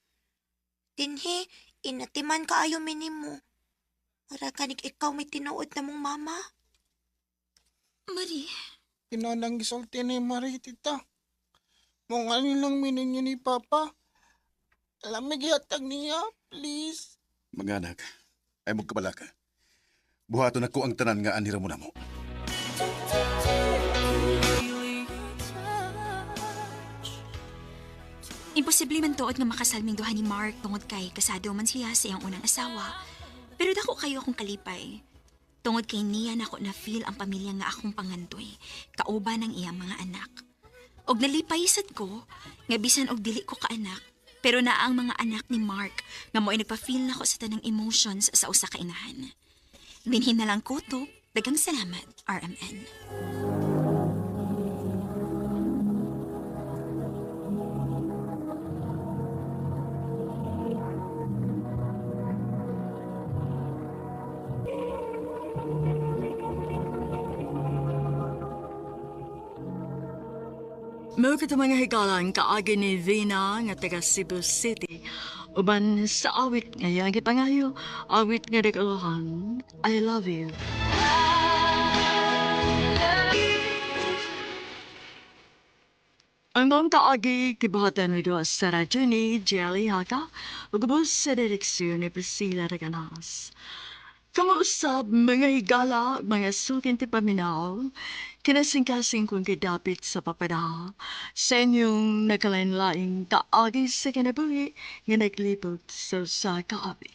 Speaker 5: Dinhi, inatiman kaayo mi nimo. Mura kanig ikaw may tinuod na mong mama.
Speaker 2: Marie,
Speaker 4: Tinanang gisulti ni Marie, tita. Mong ano lang mininyo ni Papa. Lamig yatag niya, please.
Speaker 6: Mga anak, ay magkabalaka. Buhaton ako ang tanan nga anira mo na mo.
Speaker 2: Imposible man tuod nga makasalming duha ni Mark tungod kay kasado man siya sa iyang unang asawa. Pero dako kayo akong kalipay. Tungod kay niya nako na feel ang pamilya nga akong pangandoy, kauban ng iyang mga anak. Og nalipay sad ko, nga bisan og dili ko kaanak, pero naa ang mga anak ni Mark nga mo'y nagpa-feel nako sa tanang emotions sa usa ka inahan. Dinhin na lang ko to. Daghang salamat, RMN.
Speaker 3: Mao kita mga higalan kaagi ni Vina nga taga Cebu City. Uban sa awit nga iyang gipangayo, awit nga nag-uluhan, I love you. Ang mong kaagi kibuhatan ni Dua sa radyo ni Jelly Haka ug ubos sa direksyon ni Priscilla Reganas. Kamausab mga higala, mga sukin ti paminaw, kinasingkasing kong kidapit sa papada, sa inyong nagkalain-laing kaagi sa kinabuhi nga naglibot sa usa ka awit.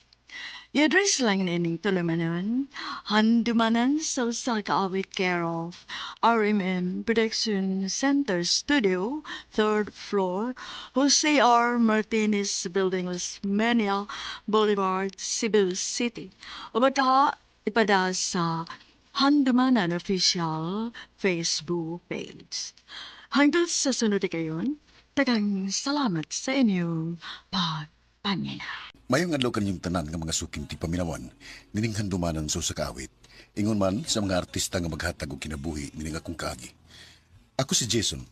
Speaker 3: I-address lang nining tulumanon, handumanan sa usa ka awit care of RMN Production Center Studio, third floor, Jose R. Martinez Building, Osmeña Boulevard, Cebu City. O baka ipada sa Handumanan Official Facebook page. Hanggang sa sunod kayon, tagang salamat sa inyong pagpaminaw.
Speaker 6: Mayong adlaw kanyong tanan nga mga suking ti paminawan, nining handumanan sa usa ka awit. Ingon man sa mga artista nga maghatag og kinabuhi nining akong kaagi. Ako si Jason.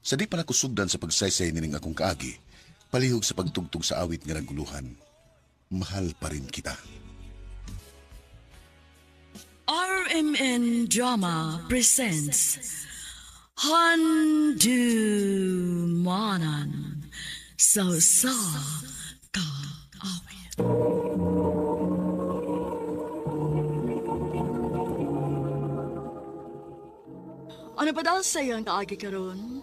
Speaker 6: Sa di pa nako sugdan sa pagsaysay nining akong kaagi, palihog sa pagtugtog sa awit nga naguluhan. Mahal pa rin kita.
Speaker 3: RMN Drama presents Handumanan sa sa kaawit. Ano pa daw sa iyang kaagi karon?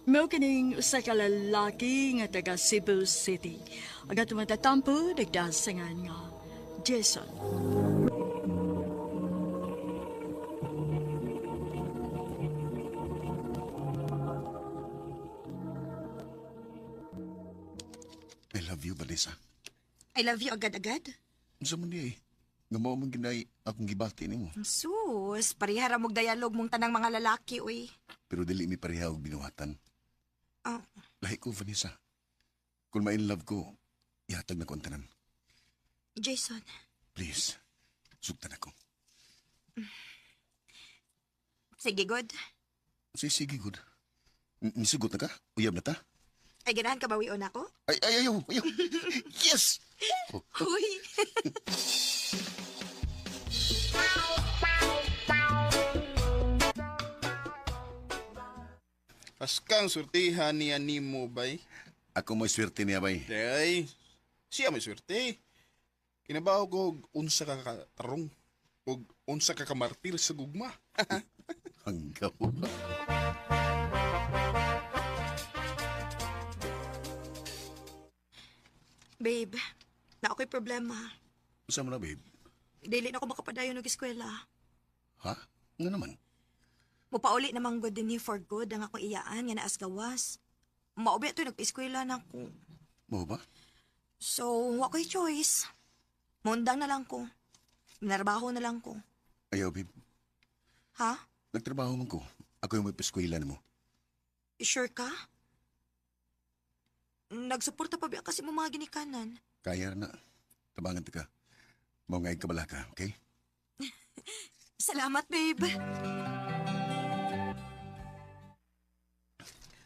Speaker 3: Mao kining usa ka lalaki nga taga Cebu City. Ang atong matatampo nagdasangan nga Jason.
Speaker 6: I love you, Vanessa.
Speaker 2: I love you agad-agad.
Speaker 6: Unsa man di ay? Nga mao man ginay akong gibati nimo.
Speaker 2: Sus, parehara mog dialog mong tanang mga lalaki, uy.
Speaker 6: Pero dili mi pareha og binuhatan.
Speaker 2: Ah.
Speaker 6: Lahi ko, Vanessa. Kung ma-in love ko, ihatag na ko ang tanan.
Speaker 2: Jason,
Speaker 6: Please, sugtan ako.
Speaker 2: sige, good.
Speaker 6: Sige, sige, good. Nisugot na ka? Uyab na ta?
Speaker 2: Ay, ganahan ka bawion ako?
Speaker 6: Ay, ay, ayaw, ayaw. Yes! Oh,
Speaker 2: Uy.
Speaker 4: Paskang surtihan niya nimo bay.
Speaker 6: Ako may swerte niya, bay.
Speaker 4: Day, siya may swerte. Kinabaw ko og unsa ka katarong og unsa ka kamartir sa gugma.
Speaker 6: Hanggaw.
Speaker 2: Babe, na ako'y problema.
Speaker 6: Unsa man na, babe?
Speaker 2: Dili na ako makapadayon og eskwela.
Speaker 6: Ha? Nga naman?
Speaker 2: Mupauli namang good din for good ang akong iyaan nga naas gawas. Maubi ito nagpa-eskwela na ako.
Speaker 6: Mao ba?
Speaker 2: So, wa ko'y choice. Mundang na lang ko. Minarbaho na lang ko.
Speaker 6: Ayaw, babe.
Speaker 2: Ha?
Speaker 6: Nagtrabaho man ko. Ako yung may paskwela nimo.
Speaker 2: Sure ka? Nagsuporta pa ba kasi mo mga ginikanan?
Speaker 6: Kaya na. Tabangan ta ka. Mao nga kabala ka, okay?
Speaker 2: Salamat, babe.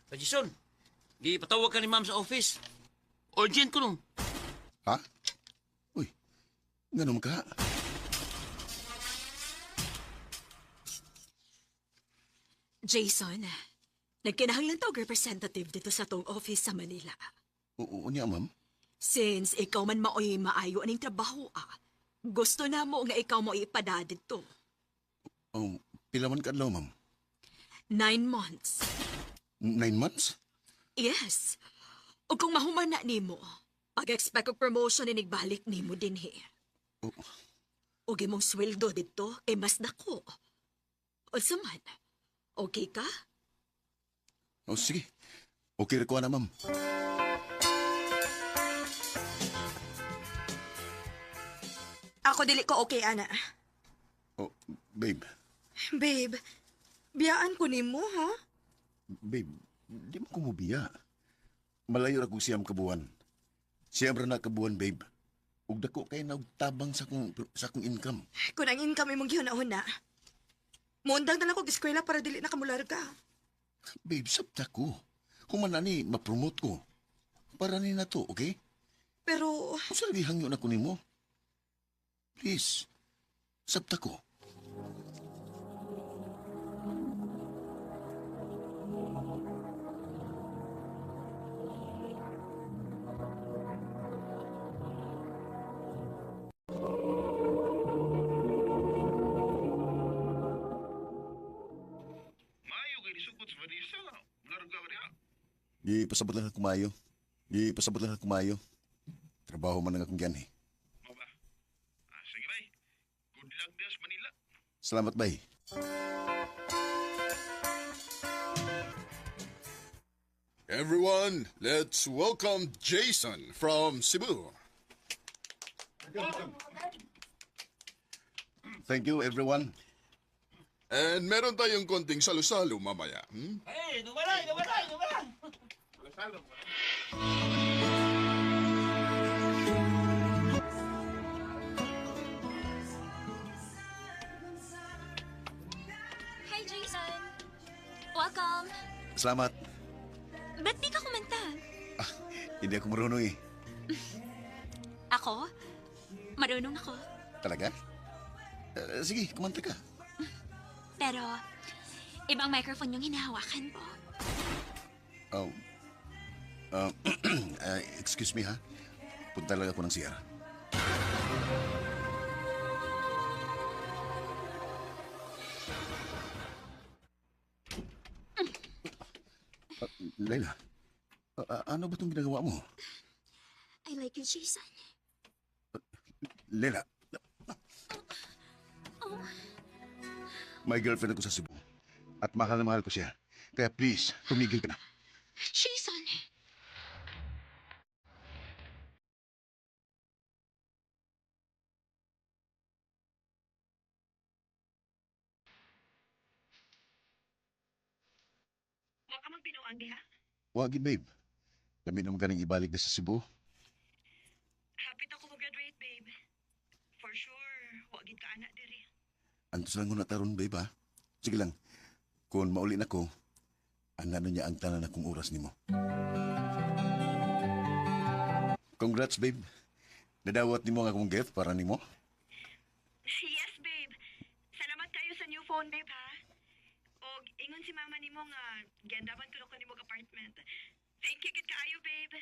Speaker 9: Pa Jason, di patawag ka ni ma'am sa office. Urgent ko no.
Speaker 6: Ha? Uy, nga naman ka?
Speaker 1: Jason, nagkinahanglan ta og representative dito sa tong office sa Manila.
Speaker 6: Oo, niya, ma'am.
Speaker 1: Since ikaw man maoy maayo aning trabaho ah, gusto na mo nga ikaw mo ipada dito.
Speaker 6: Oh, pila man ka adlaw, ma'am?
Speaker 1: 9 months.
Speaker 6: 9 months?
Speaker 1: Yes. O kung mahuman na nimo, pag-expect og promotion inigbalik nimo dinhi.
Speaker 6: Oh.
Speaker 1: Og imong sweldo dito kay mas dako. Unsa man? Okay ka?
Speaker 6: Oh, sige. Okay ra ko na, ma'am.
Speaker 2: Ako dili ko okay, ana.
Speaker 6: Oh, babe.
Speaker 2: Babe, biyaan ko nimo, ha?
Speaker 6: Babe, di mo kumubiya. Malayo ra kong 9 ka buwan. 9 ra na kabuwan, babe. Ug dako kay na og tabang sa akong income.
Speaker 2: Kung ang income imong gihuna-huna, muundang na lang ko eskwela para dili na kamularga.
Speaker 6: Babe, sabta ko. Human na ni, ma-promote ko. Para ni na to, okay?
Speaker 2: Pero,
Speaker 6: Unsa lagi hangyo na ko nimo? Please, sabta ko.
Speaker 12: Pasabot sa Vanessa nga. Larga ka niya.
Speaker 6: Di pasabot lang ako kumayo. Di pasabot lang ako kumayo. Trabaho man ang akong giyan eh.
Speaker 12: Mao ba? Ah, sige bay. Good luck diya sa Manila.
Speaker 6: Salamat, bay.
Speaker 13: Everyone, let's welcome Jason from Cebu.
Speaker 6: Thank you, everyone.
Speaker 13: And meron tayong konting salo-salo mamaya. Hmm?
Speaker 9: Hey, dumalay, dumalay, dumalay.
Speaker 2: Hi, Jason. Welcome.
Speaker 6: Salamat.
Speaker 2: Ba't di ka kumanta?
Speaker 6: Hindi ako marunong eh.
Speaker 2: Ako? Marunong ako.
Speaker 6: Talaga? Eh, sige, kumanta ka.
Speaker 2: Pero, ibang microphone yung hinahawakan ko.
Speaker 6: Oh. Excuse me ha. Punta lang ako ng CR. Layla, ano ba itong ginagawa mo?
Speaker 2: I like you, Jason.
Speaker 6: Layla,
Speaker 2: Oh,
Speaker 6: may girlfriend ako sa Cebu. At mahal na mahal ko siya. Kaya please, tumigil ka na.
Speaker 2: Jason!
Speaker 11: Wa ka man binuang diha.
Speaker 6: Wagin, babe. Kami naman ganing ibalik na sa Cebu.
Speaker 11: Hapit ako mo-graduate, babe. For sure, wa gid ka ana diri.
Speaker 6: Antos lang ko na taron, babe, ha? Sige lang. Kung mauli na ko, ana na niya ang tanan akong oras nimo. Congrats, babe. Nadawat nimo ang akong gift para nimo.
Speaker 11: Yes, babe. Salamat kayo sa new phone, babe, ha? Og ingon si mama nimo nga giandaman ko ko nimo og apartment. Thank you gid kaayo, babe.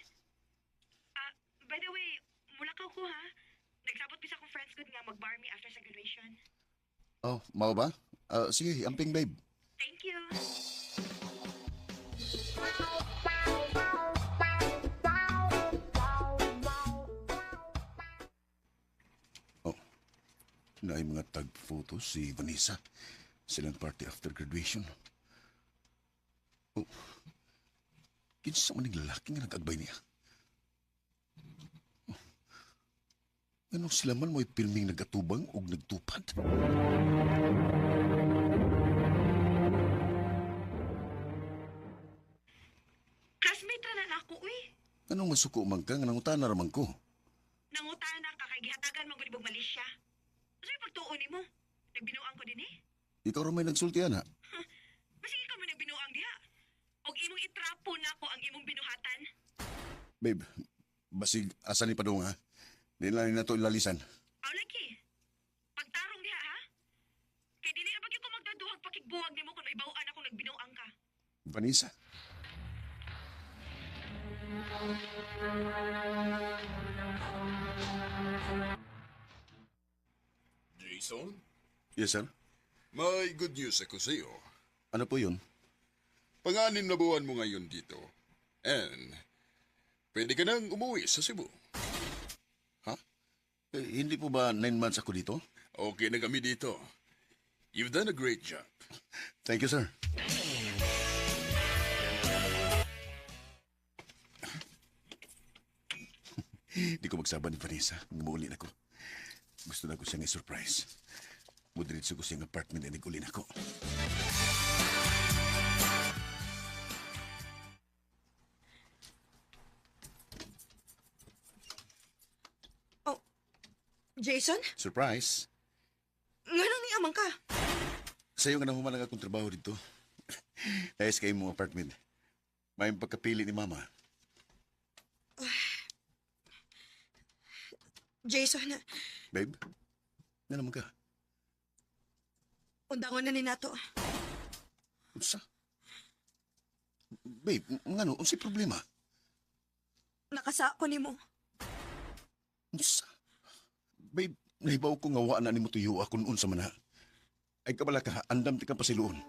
Speaker 11: Ah, by the way, mulakaw ko ha. Nagsabot bisa akong friends gud nga mag-bar me after sa graduation.
Speaker 6: Oh, mao ba? Ah, sige, amping, babe.
Speaker 11: Thank you.
Speaker 6: Oh, naay mga tag photos si Vanessa. Silang party after graduation. Oh, kinsa man ning lalaki nga nag-agbay niya? Oh, nganong sila man mo'y pirming nagatubang og nagtupad?
Speaker 11: Classmate ra na nako, uy.
Speaker 6: Nganong masuko man ka, nga nangutana ra man ko?
Speaker 11: Nangutana ka kay gihatagan man gud ibog Malaysia. Unsay pagtuo nimo? Nagbinuang ko din eh.
Speaker 6: Ikaw ra may nagsulti ana.
Speaker 11: Basig ikaw man nagbinuang diha. Og imong itrapo nako ang imong binuhatan.
Speaker 6: Babe, basig asa ni padung ha? Di lang na to ilalisan.
Speaker 11: Aw lagi. Pagtarong diha ha. Kay dili ra ba gyud ko magdaduhag pakigbuwag nimo kung mahibaw-an akong nagbinuang ka.
Speaker 6: Vanessa.
Speaker 13: Jason,
Speaker 6: Yes, sir.
Speaker 13: may good news ako sa iyo.
Speaker 6: Ano po yun?
Speaker 13: Pang-anim na buwan mo ngayon dito. And pwede ka nang umuwi sa Cebu.
Speaker 6: Ha? Eh, hindi po ba 9 months ako dito?
Speaker 13: Okay na kami dito. You've done a great job.
Speaker 6: Thank you, sir. Di ko magsaba ni Vanessa. Umuuli na ko. Gusto na ko siyang i-surprise. Mudiretso ko siyang apartment and uli na ko.
Speaker 5: Oh, Jason?
Speaker 6: Surprise?
Speaker 5: Nganong ni amang ka?
Speaker 6: Sa'yo nga nahuman ang akong trabaho dito. Dahil sa imong apartment. May pagkapili ni Mama.
Speaker 5: Jason,
Speaker 6: Babe, nga naman ka?
Speaker 5: undangon na ni nato.
Speaker 6: Unsa? Babe, ngano, unsay problema?
Speaker 5: Nakasa ko nimo.
Speaker 6: Unsa? Babe, nahibaw ko nga wa na nimo tuyo akon unsa man ha. Ay kabala ka, andam ti ka pasiluon.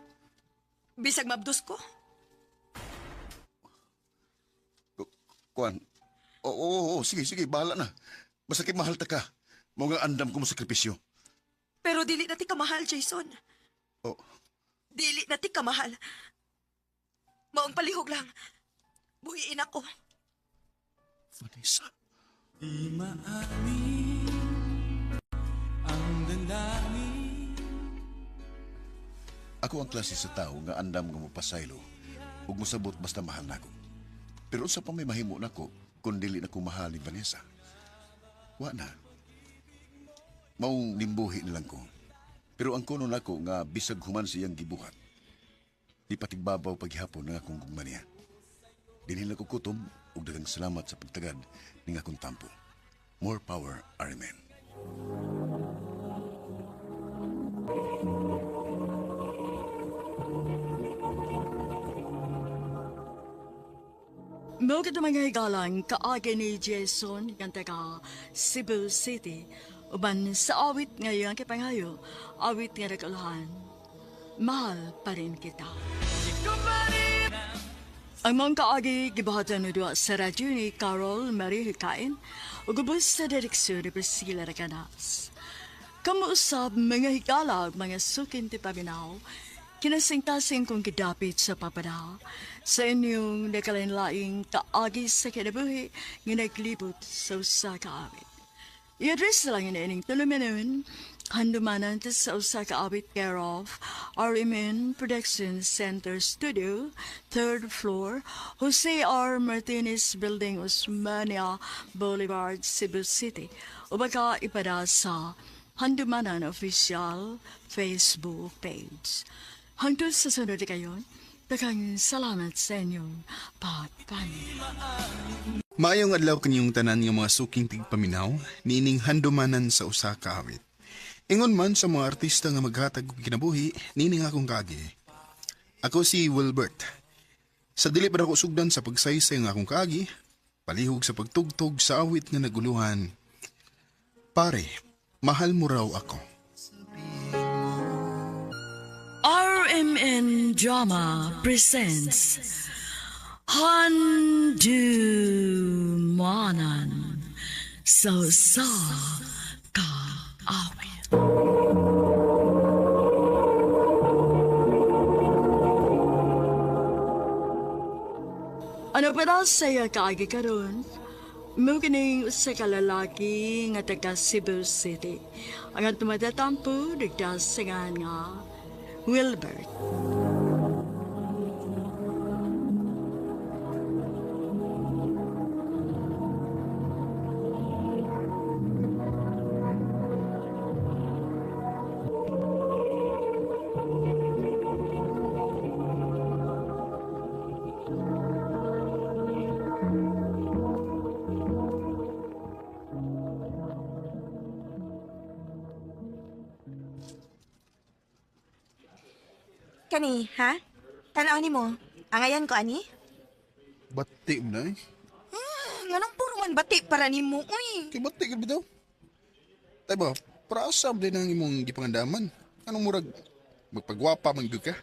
Speaker 5: Bisag mabdos ko.
Speaker 6: Kuan. Oo, oo, oo, sige, sige, bahala na. Basta kay mahal ta ka. Mao nga andam ko mo sakripisyo.
Speaker 5: Pero dili na ti kamahal, Jason.
Speaker 6: Oh.
Speaker 5: Dili na ti kamahal. Maong palihog lang. Buhiin ako.
Speaker 6: Vanessa.
Speaker 7: Di maamin ang damdamin.
Speaker 6: Ako ang klase sa tao nga andam nga mopasaylo ug mosabot basta mahal nako. Pero unsa pa may mahimo nako kung dili na ko mahal ni Vanessa? Wa na. Maong nimbuhi na lang ko. Pero ang kuno nako nga bisag human sa iyang gibuhat, di patigbabaw paghihapon ng akong gugma niya. Dinhi na ko kutob ug daghang salamat sa pagtagad ning akong tampo. More power, RMN.
Speaker 3: Mao kadto mga higalang kaagi ni Jason nga taga Cebu City uban sa awit nga iyang kipangayo, awit nga nagulahan. Mahal pa rin kita. Ang mga kaagi gibuhatan ni duha sa radyo ni Carol Marie Hikain ug ubos sa direksyon ni Priscilla Recanas. Kamuusab mga higala ug mga sukin ti paminaw, kinasingkasing kong gidapit sa papada sa inyong nakalain-laing kaagi sa kinabuhi nga naglibot sa usa ka awit. I-address na lang ining tulumanon, handumanan ta sa usa ka awit care of RMN Production Center Studio, third floor, Jose R. Martinez Building, Osmania Boulevard, Cebu City. O baka ipada sa Handumanan Official Facebook page. Hangtod sa sunod kayon, daghang salamat sa inyong pagpaminaw.
Speaker 4: Maayong adlaw kanyong tanan nga mga suking tigpaminaw, niining handumanan sa usa ka awit. Ingon man sa mga artista nga maghatag og kinabuhi, niining akong kaagi. Ako si Wilbert. Sa dili pa nako sugdan sa pagsaysay nga akong kaagi, palihog sa pagtugtog sa awit nga naguluhan. Pare, mahal mo raw ako.
Speaker 3: RMN Drama presents Handumanan sa sa kaawit. Ano pa daw saya kaagi karon? Mukining sa kalalaki nga taga Cebu City. Ang tumatatampo, nagdasingan nga Wilbert.
Speaker 11: Kani, ha? Tanaw ni mo. Angayan ko, ani?
Speaker 4: Bati mo na eh.
Speaker 11: Nganong puro man bati para nimo, uy.
Speaker 4: Kay bati ka bitaw. Tay ba, para asa din ang imong gipangandaman? Anong murag magpagwapa man gyud ka?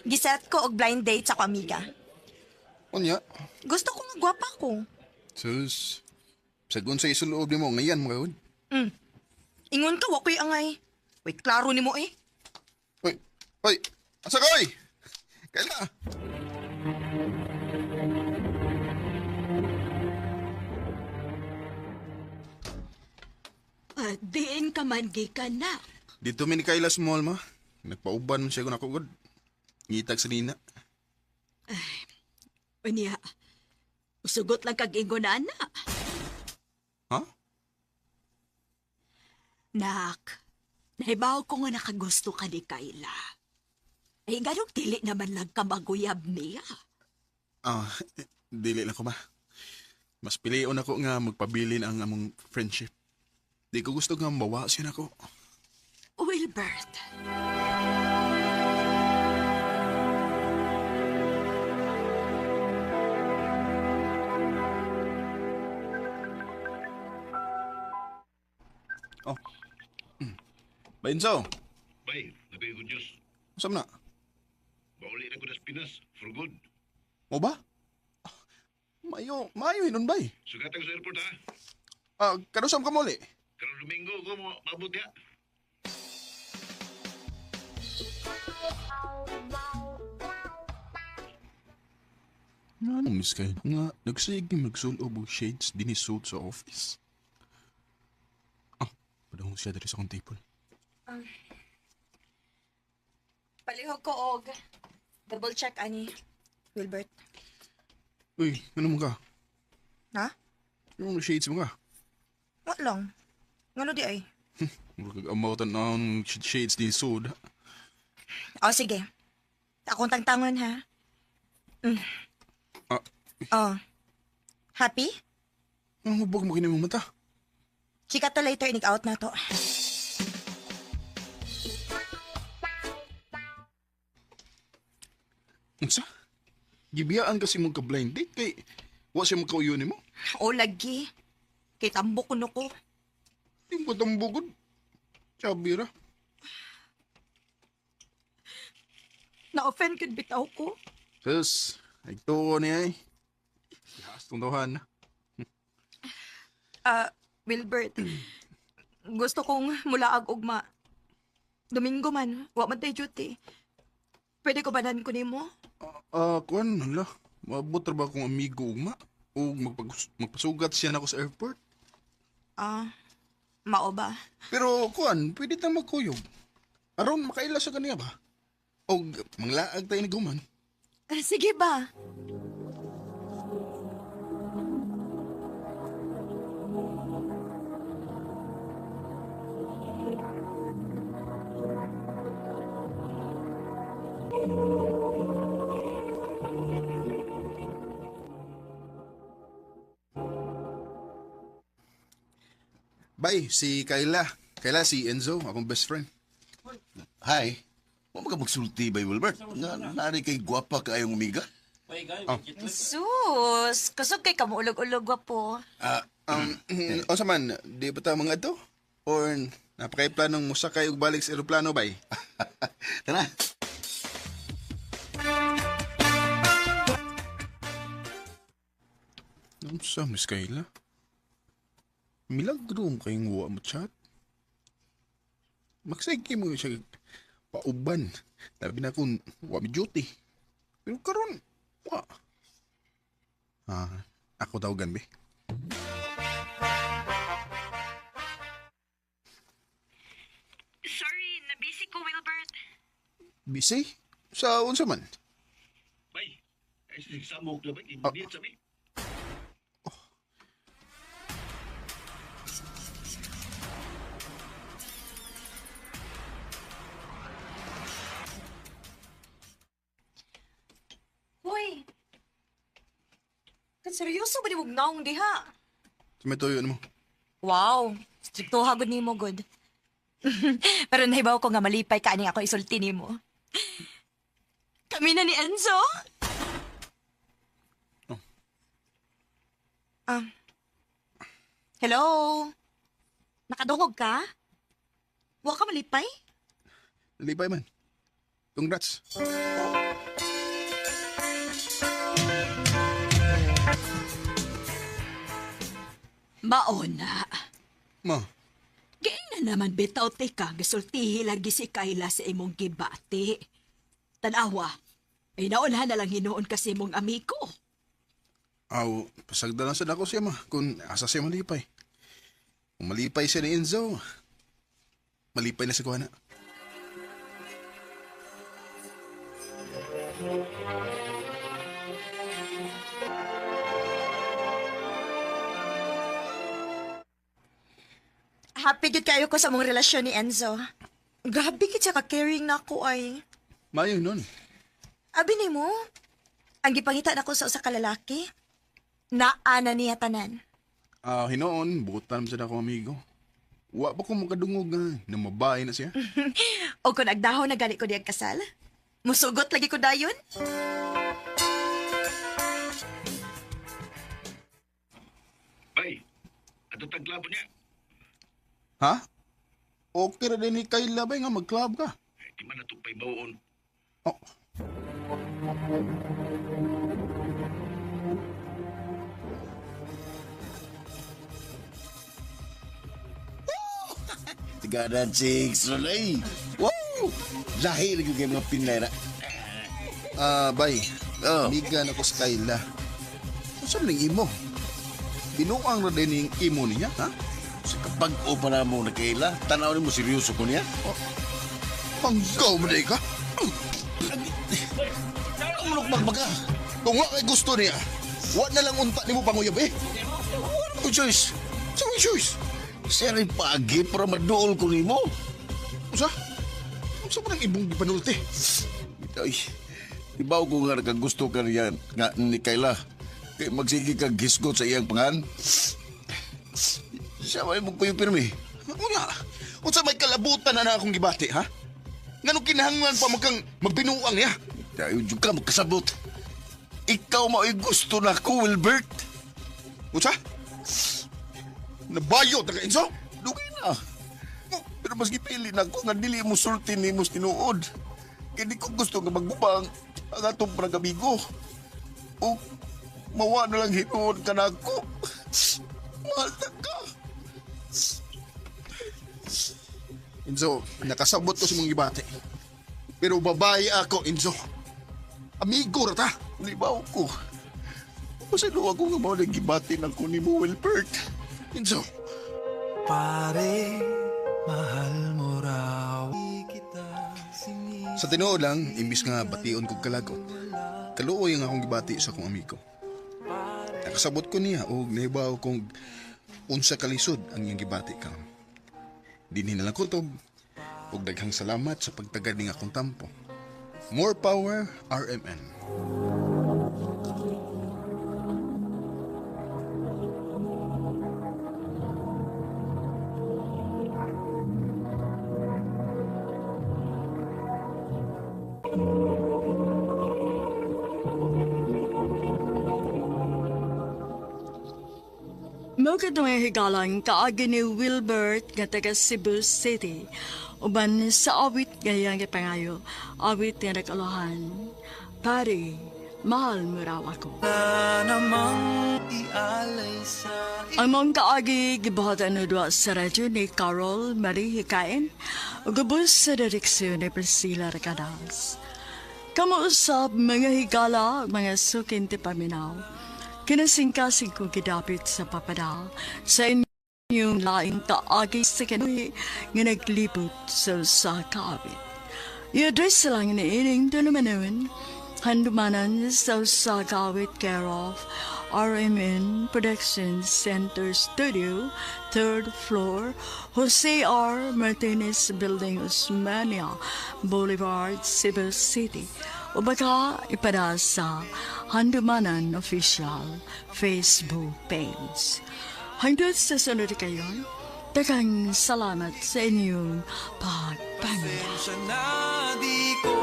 Speaker 11: Giset ko og blind date sa ko amiga.
Speaker 4: Unya,
Speaker 11: Gusto ko nga gwapa ko.
Speaker 4: sus. Sagun sa isuloob nimo ngayan mga gud.
Speaker 11: Ingon ka, wakoy angay. Uy, klaro nimo eh.
Speaker 4: Hoy, hoy, asa ka oy? Kaila.
Speaker 1: Diin ka man gikan na.
Speaker 4: Dito mi ni Kayla sa mall ma. Nagpauban man siya kun ako gud. Ngitag sa nina.
Speaker 1: Unya, usugot lang kag ingon na, anak.
Speaker 4: Ha?
Speaker 1: Nak, nahibaw ko nga nakagusto ka ni Kayla. Ay, ganong dili naman lang ka maguyab niya.
Speaker 4: Ah, dili lang ko ma. Mas pilion ako nga magpabilin ang among friendship. Di ko gusto nga mawa siya nako.
Speaker 1: Wilbert,
Speaker 4: Oh. Bainso,
Speaker 12: Bay, nabi good news.
Speaker 4: usam na.
Speaker 12: Pinas for good.
Speaker 4: O ba? Mayo, mayo hinon bay.
Speaker 12: Sugatan ko sa airport ha.
Speaker 4: Ah, kanusam ka muli.
Speaker 12: Karong Domingo ko mo maabot ya.
Speaker 4: Nga nung miss kayo, nga nagsige magsulob og shades dinhi suit sa office. Ah, padahong siya diri sa akong table.
Speaker 5: Palihog ko og double check ani, Wilbert.
Speaker 4: Uy, ano mo ka?
Speaker 5: Ha?
Speaker 4: Yung shades mo ka?
Speaker 5: Wa lang. Ngano di ay?
Speaker 4: Murag kag amaw tan-awon shades din suod.
Speaker 5: O sige. Akong tangtangon ha. Mm.
Speaker 4: Ah.
Speaker 5: Oh. Happy?
Speaker 4: Ang hubog mo kini mong mata.
Speaker 5: Chika to later inig out na to.
Speaker 4: Unsa? Gibiyaan kasi mong ka-blind date kay wa siya magkauyo nimo.
Speaker 5: O lagi. Kay tambok kuno ko.
Speaker 4: Di mo tambugod. Sabi ra.
Speaker 5: Na-offend gud bitaw ko.
Speaker 4: Sus, ay tuo niya ay. Gihastong tawhan.
Speaker 5: Ah, Wilbert. Gusto kong mulaag ugma. Domingo man, wa man tay duty. Pwede ko banan ko nimo?
Speaker 4: Ah, kuan hala. Maabot ra ba akong amigo ugma? O magpasugat siya nako sa airport?
Speaker 5: Ah, mao ba?
Speaker 4: Pero kuan, pwede ta magkuyog. Aron makaila sa kaniya ba? O manglaag tayo ni guman.
Speaker 5: Sige ba?
Speaker 4: Bye, si Kayla. Kayla, si Enzo, akong best friend.
Speaker 6: Hi. Wa man ka magsulti bay Wilbert. Nga nari kay gwapa kaayong umiga.
Speaker 4: Oh.
Speaker 5: Sus, kusog kay kamuulog-ulog wa po.
Speaker 6: Ah,
Speaker 4: Unsa man, di ba ta mga to? Or napakay planong musakay og balik sa eroplano bay?
Speaker 6: Tara.
Speaker 4: Unsa, Miss Kayla? Milagro mo kayong wa mo chat. Magsige mo siya pauban. Labi na kung wa mi duty. Pero karon wa. Ah, ako tawagan be.
Speaker 11: Sorry, nabisi ko, Wilbert.
Speaker 4: Busy? Sa unsa man?
Speaker 12: Bay, ay sige sa mo na bay, immediate sabi.
Speaker 5: Hoy. Kan seryoso ba ni mong naong diha?
Speaker 4: Sa may tuyo mo.
Speaker 5: Wow, strikto hagod nimo good. Pero nahibaw ko nga malipay ka aning ako isulti nimo. Kami na ni Enzo.
Speaker 4: Oh.
Speaker 5: Ah. Hello. Nakadungog ka? Wa ka malipay?
Speaker 4: Lipay man. Congrats.
Speaker 1: Maona.
Speaker 4: Ma,
Speaker 1: Giing na naman bitaw te ka, gisultihi lagi si Kayla sa imong gibati. Tanawa, ay naunhan na lang hinuon kasi imong amigo.
Speaker 4: aw, pasagda lang sad ako siya ma, kung asa siya malipay. Kung malipay siya ni Enzo, malipay na sa kuha na.
Speaker 5: Happy gid kayo ko sa mong relasyon ni Enzo. Grabe gid siya ka-caring na ako ay.
Speaker 4: Mayo nun.
Speaker 5: Abi nimo, ang gipangita nako sa usa ka lalaki, naa na niya tanan.
Speaker 4: Ah, hinoon, butan sa akong amigo. Wa pa ko makadungog nga, namabae na siya.
Speaker 5: O kung agdahon na gali ko diyang kasal, musugot lagi ko dayon.
Speaker 12: Bay, ato tagklabo niya.
Speaker 4: Ha? Okay ra din ni Kayla ba nga mag-club ka?
Speaker 12: Ay, di man natupay bawon.
Speaker 4: Oh.
Speaker 6: Tigadan chicks, Rolay. Wow! Lahi lagi kay mga Pinay na.
Speaker 4: Ah, bay.
Speaker 6: Oh.
Speaker 4: Amiga na ko sa Kayla. Unsa man ning imo? Binuang ra din ning imo niya, ha?
Speaker 6: Sa kapag o pa na mo na kaila, tanaw ni mo seryoso ko niya.
Speaker 4: Oh. Panggaw mo ka?
Speaker 6: Ang mulok magbaga.
Speaker 4: Kung wa kay gusto niya, wa na lang unta nimo panguyab eh.
Speaker 6: Wala ko choice.
Speaker 4: Sa may choice.
Speaker 6: Siya rin paagi para maduol ko nimo.
Speaker 4: Unsa? Unsa man ang imong gipanulti?
Speaker 6: Ay, ibaw ko nga nakagusto ka niya nga ni Kayla. Kay magsige ka gisgot sa iyang pangan. Siya may mo kuyo pirmi.
Speaker 4: Unya, unsa may kalabutan na na akong gibati, ha? Nganong kinahanglan pa magkang magbinuang niya?
Speaker 6: Dayo jud ka magkasabot. Ikaw mao'y gusto na ko, Wilbert.
Speaker 4: Unsa? Nabayot na ka, Enzo?
Speaker 6: Dugay na. Pero mas gipili na ko nga dili mo sulti nimo sa tinuod. Kay di ko gusto nga magbubang ang atong panagamigo. O mawa na lang hinuon ka na ako. Mahal na ka.
Speaker 4: Enzo, nakasabot ko sa mong gibati. Pero babae ako, Enzo. Amigo ra ta.
Speaker 6: Libaw ko. Pasalo ako nga mao nang gibati ng ko nimo, Wilbert.
Speaker 4: Enzo.
Speaker 7: Pare, mahal mo raw kita.
Speaker 4: Sa tinuod lang, imbis nga bation kog kalagot. Kaluoy ang akong gibati sa akong amigo. Nakasabot ko niya og nahibaw kong unsa kalisod ang iyang gibati karon. Dinhi na lang kutob ug daghang salamat sa pagtagad ning akong tampo. More power, RMN.
Speaker 3: Mao kadtong higalang kaagi ni Wilbert nga taga Cebu City. Uban sa awit nga iyang gipangayo, awit nga nag-alohan. Pare, mahal mo raw ako.
Speaker 7: Na namang ialay sa
Speaker 3: Ang mong kaagi gibuhatan no duwa sa radyo ni Carol Marie Hikain ug gubos sa direksyon ni Priscilla Recadas. Kamo usab mga higala, mga sukin ti paminaw. Kinasingkasing ko gidapit sa papada sa inyong laing kaagi sa kinabuhi nga naglibot sa usa ka awit. I-address lang ni ining tulumanon, handumanan sa usa ka awit care of RMN Production Center Studio, third floor, Jose R. Martinez Building, Osmeña Boulevard, Cebu City. O baka ipada sa Handumanan Official Facebook page. Hangtod sa sunod kayon, daghang salamat sa inyong pagpaminaw.
Speaker 7: Pasensya na di ko